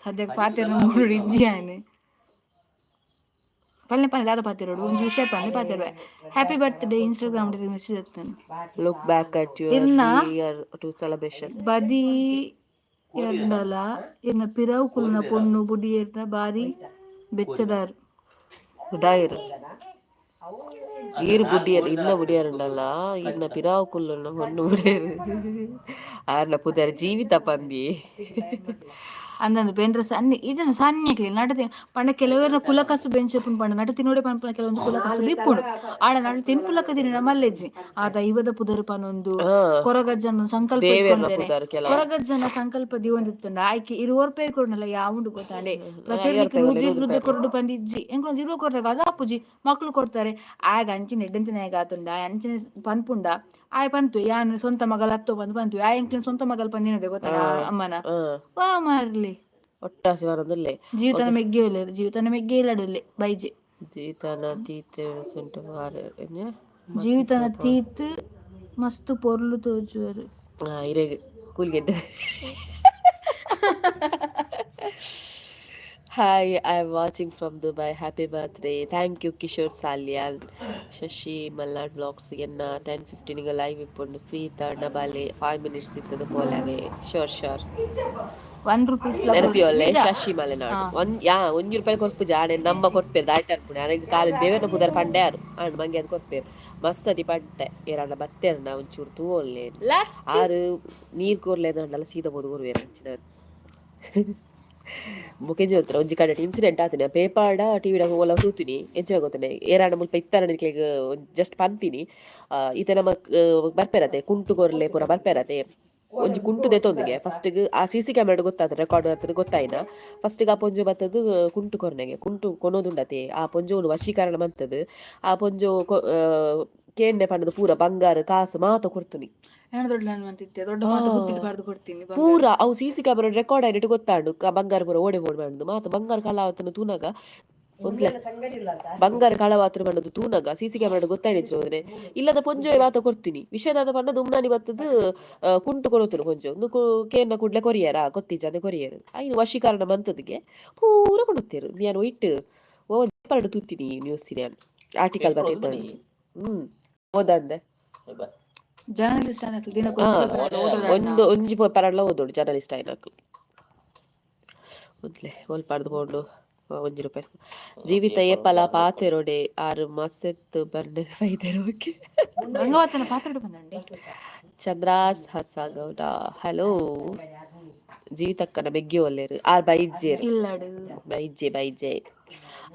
ಸದ್ಯಕ್ಕೆ ಪಾತೆರ ಮೂಡು ಇಜ್ಜಿ ಯಾನ್. ಪಲ್ಲೆ ಪಲ್ಲೆ ದಾದ ಪಾತೆರೋಡು? ಒಂಜಿ ವಿಷಯ ಪಲ್ಲೆ ಪಾತೆರುವೆ. ಹ್ಯಾಪಿ ಬರ್ತ್ಡೇ ಇನ್ಸ್ಟಾಗ್ರಾಮ್ ಮೆಸೇಜ್ ಆಗ್ತಾನೆ. Look back at your ಇರ್ನ ಇಯರ್ ಟು ಸೆಲೆಬ್ರೇಷನ್. ಬದಿ ಎರ್ಡಲ ಇರ್ನ ಪಿರವು ಕುಲ್ಲುನ ಪೊಣ್ಣು ಬುಡಿಯೆರ್ನ ಬಾರಿ ಬೆಚ್ಚದಾರ್. ಉಡಾಯಿರ್ ಈರ್ ಬುಡಿಯರ್ ಇನ್ನ ಬುಡಿಯರುಂಡಲ್ಲ, ಇನ್ನ ಪಿರಾವು ಕುಲ್ಲುನ ಹೊಣ್ಣು ಬುಡಿಯರ್ ಆರ್ನ ಪುದರ್ ಜೀವಿತ ಪಂದಿ. ಅಂದಂದು ಬೇಂದ್ರ ಸನ್ನಿ ಈ ಜನ ಸನ್ನಿಕ್ಲೆ ನಟ ತಿನ್ ಪಂಡ ಕೆಲವೆರ್ನ ಕುಲಕಸು ಬೆಂಚಪುನ್ ಪಂಡ ನಟ ತಿನ್ನೋಡೆ ಪನ್ಪುನ ಕೆಲವೊಂದು ಕುಲಕಸು ಇಪ್ಪುಂಡು. ಆಡ ನಟ ತಿನ್ಪುಲಕ ತಿನ್ನ ಮಲ್ಲೆಜ್ಜಿ. ಆ ದೈವದ ಪುದರ್ ಪನೊಂದು ಕೊರಗಜ್ಜನ ಸಂಕಲ್ಪ ದೇವೆರ್ನ ಇಟ್ಕೊಂಡಿದ್ದೇನೆ. ಪುದರ್ ಕೆಲವು. ಕೊರಗಜ್ಜನ ಸಂಕಲ್ಪ ದಿವೊಂದಿತ್ತುಂಡ ಆಯ್ಕೆ 20 ರೂಪಾಯಿ ಕೊರ್ನಲ್ಲ ಯಾವುಂಡು ಗೊತ್ತಾಂಡೆ. ಪ್ರತಿಯೊಂದಕ್ಕೆ ನೂದು ನೂದು ಕೊರಡು ಪಂದಿಜ್ಜಿ. ಎಂಕೊಂದು 20 ಕೊರ್ನಾಗ ಅದಾಪುಜಿ, ಮಕ್ಳು ಕೊಡ್ತಾರೆ. ಆಗ ಅಂಚಿನ ಎಡ್ಡೆಂತಿನ ಆತುಂಡ ಅಂಚಿನ ಪನ್ಪುಂಡ ಆಯ್ ಪಂತು ಯಾನ್ ಸ್ವಂತ ಮಗಲ್ ಅತ್ತೋ ಬಂದು ಪಂತು ಆಯ್ ಎಂಕ್ಲಿನ ಸ್ವಂತ ಮಗಲ್ ಪಂದಿನದೆ ಗೊತ್ತಾ ಅಮ್ಮನ ವಾ ಮಾರ್ಲಿ. ಒಟ್ಟಾಸಿ ಬರೋದಿಲ್ಲ. ಜೀವಿತನ ಮೆಗ್ಗೆ ಇಲ್ಲ, ಜೀವಿತನ ಮೆಗ್ಗೆ ಇಲ್ಲಡುಲ್ಲೆ ಬೈಜೆ. ಜೀತನ ತೀತೆ ಸೆಂಟು ವಾರ ಜೀವಿತನ ತೀತ್ ಮಸ್ತ್ ಪೊರ್ಲು ತೋಜುವರು. ಇರೆಗ್ ಕೂಲ್ಗೆಡ್ಡೆ. Hi, I am watching from Dubai. Happy birthday. Thank you, Kishore Salian. Shashi Malnad blogs ಎನ್ನ 10:15 ಲೈವ್ ಇಪ್ಪುಂಡು. ಫ್ರೀ ತರ್ಣ ಬಾಲೆ 5 ಮಿನಿಟ್ಸ್ ಇತ್ತದ ಪೋಲವೆ. Sure sure. 1 rupees. ನೆನಪಿಯೋಲ್ಲೆ ಶಶಿ ಮಲೆನಾಡು. ಒಂದ್ ಯಾ 1 ರೂಪಾಯಿ ಕೊರ್ಪು ಜಾಣೆ ನಮ್ಮ ಕೊರ್ಪೇರು ದಾಯ್ತ ಅನ್ಪುಣೆ. ಅರೆಗ್ ಕಾಲಿ ದೇವನ ಪುದರ್ ಪಂಡೆ ಯಾರು ಆಂಡ್ ಮಂಗೆ ಅದು ಕೊರ್ಪೇರು. ಮಸ್ತ್ ಅದಿ ಪಂಟೆ ಏರಾಂಡ ಬತ್ತೇರ್ನ ಒಂಚೂರು ತೂವೊಲ್ಲೆ. ಆರು ನೀರ್ ಕೋರ್ಲೇದಂಡಲ ಸೀದಾ ಪೋದು ಕೊರುವೆರ್ ಅಂಚಿನ. ಬೊಕೆಂಜಿ ಗೊತ್ತಿಲ್ಲ, ಒಂಜಿ ಕಡೆಟ್ ಇನ್ಸಿಡೆಂಟ್ ಆತಿನ ಪೇಪರ್ಡ ಟಿವಿಡ ಓಲ ತೂತಿನಿ. ಎಂಚ ಗೊತ್ತನೆ, ಏರಾಂಡ ಮುಲ್ಪ ಇತ್ತಾರ ನಿಕ್ಲೆಗ್ ಜಸ್ಟ್ ಪನ್ಪಿನಿ. ಈತೆ ನಮ್ಮ ಬರ್ಪೆರತೆ ಕುಂಟು ಕೊರ್ಲೆ ಪೂರ ಬರ್ಪೆರತೆ. ಒಂಜಿ ಕುಂಟು ದೆತ್ತೊಂದಿಗೆ ಫಸ್ಟ್ಗ್ ಆ ಸಿ ಸಿ ಕ್ಯಾಮೆರಾ ಗೊತ್ತಾತ, ರೆಕಾರ್ಡ್ ಆಗ್ತದೆ ಗೊತ್ತಾಯಿನ. ಫಸ್ಟ್ಗೆ ಆ ಪೊಂಜೊ ಬತ್ತದು ಕುಂಟು ಕೊರ್ನೆಗೆ. ಕುಂಟು ಕೊನೊದುಂಡತೆ. ಆ ಪೊಂಜೊನು ವಶೀಕರಣ ಮಂತದು ಆ ಪೊಂಜೊ ಕೇಂಡೆ ಪಂಡದು ಪೂರ ಬಂಗಾರ ಕಾಸು ಮಾತ ಕೊರ್ತುನಿ. ಏನ ದೊಡ್ಡ ಅಂತಿತ್ತೆ ದೊಡ್ಡ ಮಾತು ಬುತ್ತಿಟ್ಟು ಬಾರ್ದು ಕೊಡ್ತೀನಿ. ಪೂರ ಅವು ಸಿ ಸಿ ಕ್ಯಾಮೆರಾ ರೆಕಾರ್ಡ್ ಆಯ್ತು ಗೊತ್ತಾಂಡು. ಬಂಗಾರ ಪೂರ ಓಡೆ ಓಡ್ ಬಂದು ಮಾತ ಬಂಗಾರ ಕಲಾವತನ ತೂನಗ ಒಂದ್ಲೆ ಬಂಗಾರ ಕಳವಾತ್ರ ಪಂಡದು ತೂನಗ ಸಿ ಸಿ ಕ್ಯಾಮೆರಾ ಗೊತ್ತಾಯ್ತು ಹೋದ್ರೆ ಇಲ್ಲದ ಪೊಂಜೊ ಮಾತ ಕೊರ್ತೀನಿ. ವಿಷಯದಾದ ಪಂಡ ದುಮ್ನಾನಿ ಬತ್ತದು ಕುಂಟು ಕೊರತುನು ಪೊಂಜೊ ಕೇನ್ನ ಕೂಡ್ಲೆ ಕೊರಿಯರ ಕೊತ್ತಿಜಾನೆ ಕೊರಿಯರ್ ಐನು ವಶೀಕರಣ ಮಂತದಿಗೆ ಪೂರ ಕೊಡುತ್ತೇರು. ನಾನು ಇಟ್ಟು ಓ ಪರಡು ತೂತೀನಿ ನ್ಯೂಸ್ ಆರ್ಟಿಕಲ್ ಬತ್ತಿತ್ತು. ಓದಂದೆ. ಜರ್ನಲಿಸ್ಟ್ ಅನ್ನಕ್ಕೆ ದಿನ ಒಂದು ಒಂಜಿ ಪರಡ್ಲ ಓದೋಡು ಜರ್ನಲಿಸ್ಟ್ ಆಯ್ನಕ್ಲು. ಒಂದ್ಲೆ ಒಲ್ಪಾಡ್ದು ಪೋಂಡು 1 ರೂಪಾಯಿ. ಜೀವಿತ ಏಪಲ ಪಾತೆರೊಡೆ ಆರು ಮಸೆತ್ತು ಬರ್ನೆ ಬೈದೆರ್. ಓಕೆ. ಗಂಗಾವತನ ಪಾತ್ರ ಬಂದಂಡಿ. ಚಂದ್ರಾಸ್ ಹಸಗೌಡ ಹಲೋ. ಜೀವಿತಕ್ಕನ ಮೆಗ್ಗಿ ಒಲ್ಲೇರು ಆರ್ ಬೈಜೇರು. ಇಲ್ಲಡು. ಬೈಜೆ ಬೈಜೆ.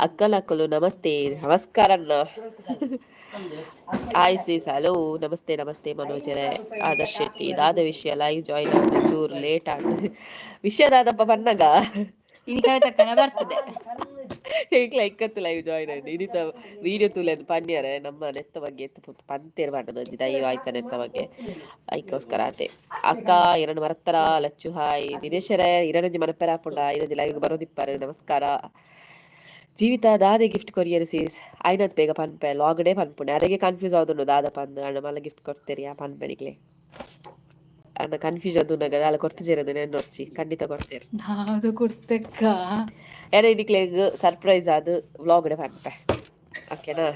ಅಕ್ಕನಕ್ಕಲು ನಮಸ್ತೆ, ನಮಸ್ಕಾರ ಅಣ್ಣ. ಹಾಯ್ ಸಿಸ್, ಹಲೋ, ನಮಸ್ತೆ ನಮಸ್ತೆ ಮನೋಜರೇ. ಆದರ್ಶ್ ಶೆಟ್ಟಿ ದಾದ ವಿಷಯ? ಲೈವ್ ಜಾಯಿನ್ ಆದ ಚೂರು ಲೇಟ್ ಆಂಡ್. ವಿಷಯ ದಾದಪ್ಪ ಪನ್ನಗ? ಇನಿ ಕವಿತಕ್ಕನ ಬರ್ತದೆ. ಎಂಕ್ಲ ಇಕ್ಕತ್ತು ಲೈವ್ ಜಾಯಿನ್ ಆಯ್ತು. ಇನಿತ ವಿಡಿಯೋ ತೂಲೆಂದು ಪನ್ಯರೆ ನಮ್ಮ ನೆತ್ತ ಬಗ್ಗೆ ಎತ್ತು ಪುತ್ತು ಪಂತೇರ್ ಪಂಡದ ಒಂಜಿ ದೈವ ಆಯ್ತ ನೆತ್ತ ಬಗ್ಗೆ ಐಕೋಸ್ಕರ ಆತೆ. ಅಕ್ಕ ಎರಡು ಮರತ್ತರ ಲಚ್ಚು ಹಾಯ್. ದಿನೇಶರೇ ಇರನಂಜಿ ಮನಪೆರ ಆಪುಂಡ ಇರಂಜಿ ಲೈವ್ ಬರೋದಿಪ್ಪಾರು. ನಮಸ್ಕಾರ. ಜೀವಿತ ದಾದೆ ಗಿಫ್ಟ್ ಕೊರಿಯರ್ ಸೀಸ್? ಆಯ್ನತ್ ಬೇಗ ಪನ್ಪೆ, ಲಾಗಡೆ ಪನ್ಪುಂಡೆ. ಅರೆಗೆ ಕನ್ಫ್ಯೂಸ್ ಆವುದುಂಡು ದಾದ ಪಂದ್. ಅಣ್ಣ ಮಲ್ಲ ಗಿಫ್ಟ್ ಕೊಡ್ತೇರಿ, ಆ ಪನ್ಪೆ ನಿಕ್ಲೆ. ಅಣ್ಣ ಕನ್ಫ್ಯೂಷನ್ ಉನ್ನಗ ದಾಲ ಕೊರ್ತಿಜೆರ್ ನೆನ್ನೊರ್ಚಿ ಖಂಡಿತ ಕೊರ್ತೆರ್. ದಾದ ಕೊರ್ತೆಕ್ಕ? ಏನ ನಿಕ್ಲೆಗ್ ಸರ್ಪ್ರೈಸ್ ಆದ್ ವ್ಲಾಗ್ ಪನ್ಪೆ, ಓಕೆನಾ?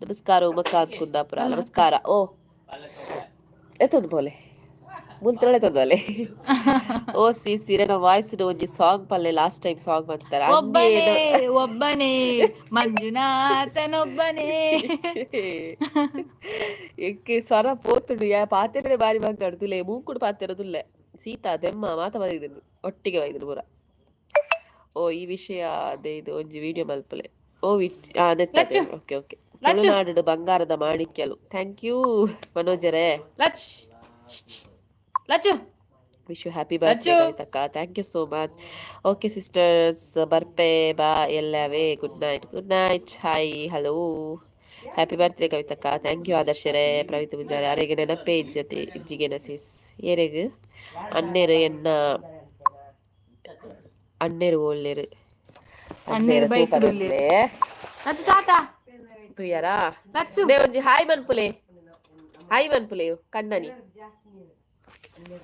ನಮಸ್ಕಾರ ಉಮಕಾಂತ್ ಕುಂದಾಪುರ, ನಮಸ್ಕಾರ. ಓ ಎತ್ತೊಂದು ಪೋಲೆ ಮುಲ್ತಳೆ ತೊಂದಲೆ. ಓ ಸಿ ಸಿರನ ವಾಯ್ಸ್ ಒಂಜಿ ಸಾಂಗ್ ಪಲ್ಲೆ, ಲಾಸ್ಟ್ ಟೈಮ್ ಸಾಂಗ್ ಬಂತಾರೆ. ಒಬ್ಬನೇ ಒಬ್ಬನೇ ಮಂಜುನಾಥನೊಬ್ಬನೇ. ಎಕ್ಕೆ ಸ್ವರ ಪೋತುಂಡು ಯಾ ಪಾತೆರೆ ಬಾರಿ ಮಾತಾಡುದುಲೆ, ಮೂಂಕುಡು ಪಾತೆರದುಲ್ಲೆ. ಸೀತಾ ದೆಮ್ಮ ಮಾತ ಬೈದನು ಒಟ್ಟಿಗೆ ಬೈದನು ಪೂರ. ಓ ಈ ವಿಷಯ ಅದೇ ಇದು ಒಂಜಿ ವಿಡಿಯೋ ಮಲ್ಪಲೆ. ಓ ಲಚ್ಚು. ಓಕೆ ಓಕೆ, ತುಳುನಾಡು ಬಂಗಾರದ ಮಾಣಿಕ್ಯಲು. Thank you ಮನೋಜರೇ. Lach Lachhu. Wish you happy birthday. Lachchu. ಕವಿತಕ್ಕ, thank you so much. Okay sisters, ಬರ್ಪೆ ಬಾ ಎಲ್ಲವೇ. Good night, good night. Hi, hello, happy birthday ಕವಿತಕ್ಕ. Thank you ಆದರ್ಶರೇ. Prawit Poojary ಅರೆಗೆ ನೆನಪೇ ಇಜ್ಜತೆ ಇಜ್ಜಿಗೆನ ಸಿಸ್. ಏರೆಗ್? ಅಣ್ಣೆರು ಎನ್ನ ಅಣ್ಣೆರು ಓಲ್ಲೆರು? ಅಣ್ಣೆರು bike ಡ್ ಉಲ್ಲೆರ್. ಲಚ್ಚು ತಾತ. ತುಯ್ಯಾರಾ? ಲಚ್ಚು. ನೇ ಒಂಜಿ hi ಮನ್ಪುಲೆ, hi ಮನ್ಪುಲೆ ಕಣ್ಣನಿ.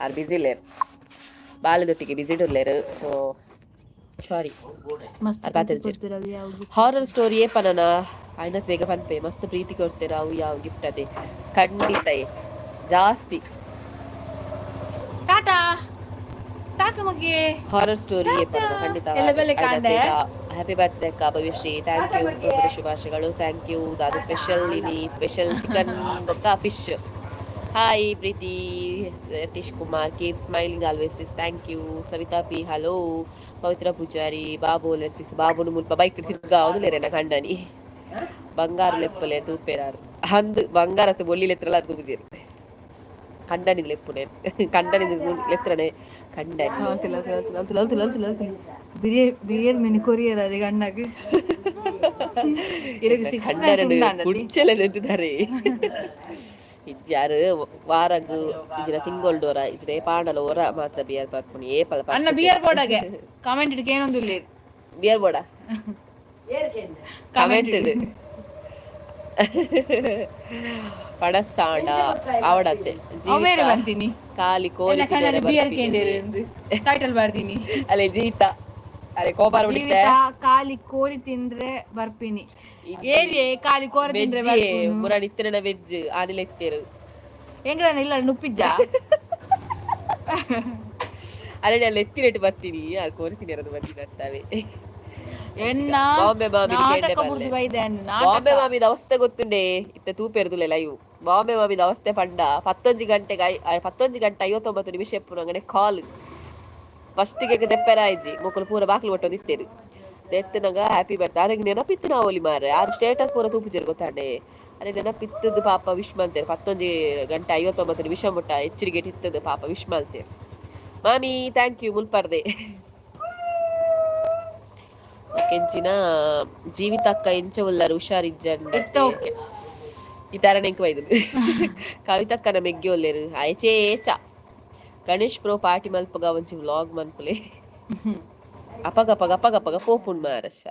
Are busy ಇಲ್ಲೇರು, ಬಾಲೆದೊಟ್ಟಿಗೆ BC ಉಲ್ಲೇರು, so sorry. ಮಸ್ತ್. ಅದು ಪಾತೆರ್ಜೆರ್. ಕೊಡ್ತೀರ ಅವು ಯಾವ್ದು? ಹಾರರ್ ಸ್ಟೋರಿ ಏಪನನ ಆಯ್ನತ್ ಬೇಗ ಪನ್ಪೆ. ಮಸ್ತ್ ಪ್ರೀತಿ ಕೊಡ್ತೇರ. ಅವು ಯಾವ ಗಿಫ್ಟ್ ಅದೇ ಖಂಡಿತ ಜಾಸ್ತಿ. ಟಾಟಾ ಟಾಟಾ ಮಗೆ. ಹಾರರ್ ಸ್ಟೋರಿ ಏಪನನ ಖಂಡಿತ. ಎಲ್ಲ ಬೆಲೆ ಕಾಂಡೆ. ಹ್ಯಾಪಿ ಬರ್ತ್ಡೇ ಅಕ್ಕ ಭವ್ಯಶ್ರೀ, thank you. ಶುಭಾಶಯಗಳು, thank you. ದಾದ ಸ್ಪೆಷಲ್ ಇನಿ? ಸ್ಪೆಷಲ್ ಚಿಕನ್ ಬೊಕ್ಕ fish. Hi Preethi Satish Kumar, keep smiling always sis, thank you. Savita P hello. Pavitra Poojary Babu six ಬಾಬುನು ಮುಲ್ಪ ಬೈಕ್ ತಿರ್ಗ ಅವನು ಕಂಡನಿ. ಬಂಗಾರ ಲೆಪ್ಪಲೆ ತೂಪೇರಾರು ಅಂದ್ ಬಂಗಾರത്ത് ಬೊಲ್ಲಿ ಲೆತ್ರಲ ತೂಪುಜೇರು. ಕಂಡನಿ ಲೆಪ್ಪುನೆ, ಕಂಡನಿ ಲೆತ್ರನೆ ಕಂಡನಿ. ತಿಲ್ಲ ತಿಲ್ಲ ತಿಲ್ಲ ತಿಲ್ಲ ತಿಲ್ಲ ತಿಲ್ಲ. ಬಿರಿಯರ್ ಬಿರಿಯರ್ ಮಿನಿ ಕೊರಿಯರ್ ಅದೇ ಗಣ್ಣಗ್ ಇರಗ್ ಸಿಕ್ಸ್. ಕಂಡನನು ಕುಡ್ಚಲೆ ನಿಂತಿದ್ದಾರೆ. ಇಜ್ಜಾರು ವಾರಗ್ ಇಜ್ಜಿನ ತಿಂಗೊಳ್ಡೋರ ಇಜ್ಜಿನ ಪಾಂಡಲ ಓರ ಮಾತ್ರ ಬಿಯರ್ ಪರ್ಪುನಿ ಏಪಲ. ಅಣ್ಣ ಬಿಯರ್ ಬೋರ್ಡಾಗೆ ಕಾಮೆಂಟ್ ಇಡ್ಕೆ ಏನೊಂದು ಇಲ್ಲ. Beer ಬೋಡ comment ಪಡಸಾಂಡ ಅವಡತ್ತೆ. ಅವೇರೆ ಜೀವಿತ ಬಂತೀನಿ. ಕಾಲಿ ಕೋರಿ. ಎಲ್ಲ ಕಣ್ಣಲ್ಲಿ ಬಿಯರ್ ಕೇಂದ್ರ ಟೈಟಲ್ ಬರ್ತೀನಿ. ಅಲ್ಲೇ ಜೀತ ಅರೆ ಕೋಪಾರ ಬಿಡುತ್ತೆ. ಜೀವಿತ ಕಾಲಿ ಕೋರಿ ತಿಂದ್ರೆ ಬರ್ಪಿನಿ ಏರಿಯೇ ಕಾಲಿ ಕೋರಿ ತಿಂದ್ರೆ ವೆಜ್ ಬರ್ಪುನು. ಮುರಾಣಿ ಇತ್ತಿನ ವೆಜ್ ಆನಿಲ್ ಎತ್ತೇರು. ಹೆಂಗ ಇಲ್ಲ ನುಪ್ಪಿಜ್ಜ. ಅರೆ ಅಲ್ಲಿ ಎತ್ತಿರೇಟ್ ಬರ್ತೀನಿ, ಅಲ್ಲಿ ಕೋರಿ ತಿನ್ನಿರೋದು ಬರ್ತೀನಿ ಅಂತಾವೆ. ಎನ್ನ ಬಾಂಬೆ ಮಾಮಿ ನಾಟಕ ಬುರ್ದು ಬೈದೆ ಅನ್ನು ಬಾಂಬೆ ನಾಟಕ. ಮಾಮಿದ ಅವಸ್ಥೆ ಗೊತ್ತುಂಡೆ? ಇತ್ತ ತೂಪೆರ್ದುಲೆ ಲೈವ್. ಬಾಂಬೆ ಮಾಮಿದ ಅವಸ್ಥೆ ಪಂಡ 11 ಗಂಟೆಗೆ 11 ಗಂಟೆ 59 ನಿಮಿಷ ಎಪ್ಪುನು ಅಂಗನೆ ಕಾಲ್ ಫಸ್ಟಿಗೆ ದೆಪ್ಪೆರಾಯ್ಜಿ. ಮೊಕುಲು ಪೂರ ಬಾಕ್ಲು ಒಟ್ಟೊಂದು ಇತ್ತೇರು. ದೆತ್ತನಾಗ ಹ್ಯಾಪಿ ಬರ್ತ್ ಆರೆಗ್ ನೆನಪಿತ್ತು ನಾವು ಒಲಿ ಮಾರೆ. ಆರು ಸ್ಟೇಟಸ್ ಪೂರ ತೂಪುಜೆರ್ ಗೊತ್ತಾಂಡೆ. ಅರೆ ನೆನಪಿತ್ತದು ಪಾಪ ವಿಶ್ ಮಲ್ತೇರು. 11 ಗಂಟೆ 59 ನಿಮಿಷ ಮುಟ್ಟ ಎಚ್ಚರಿಕೆ ಇತ್ತದು ಪಾಪ ವಿಶ್ ಮಲ್ತೇರು. ಮಾಮಿ thank you ಮುಲ್ಪರ್ದೆ. ಕೆಂಚಿನ ಜೀವಿತಕ್ಕ ಎಂಚ ಉಲ್ಲರು? ಹುಷಾರಿಜ್ಜಂಡ? ಇತ್ತ ಓಕೆ. ಈ ತರ ನೆಂಕು ಬೈದು ಕವಿತಕ್ಕನ ಮೆಗ್ಗಿ ಒಲ್ಲೇರು ಆಯ್ಚೇ ಚ. ಗಣೇಶ್ ಪ್ರೋ ಪಾರ್ಟಿ ಮಲ್ಪಗ ಒಂಜಿ ವ್ಲಾಗ್ ಮನ್ಪುಲೆ. ಅಪಗ ಅಪಗ ಅಪಗ ಅಪಗ ಪೋಪುಣ್ ಮಾರಶ.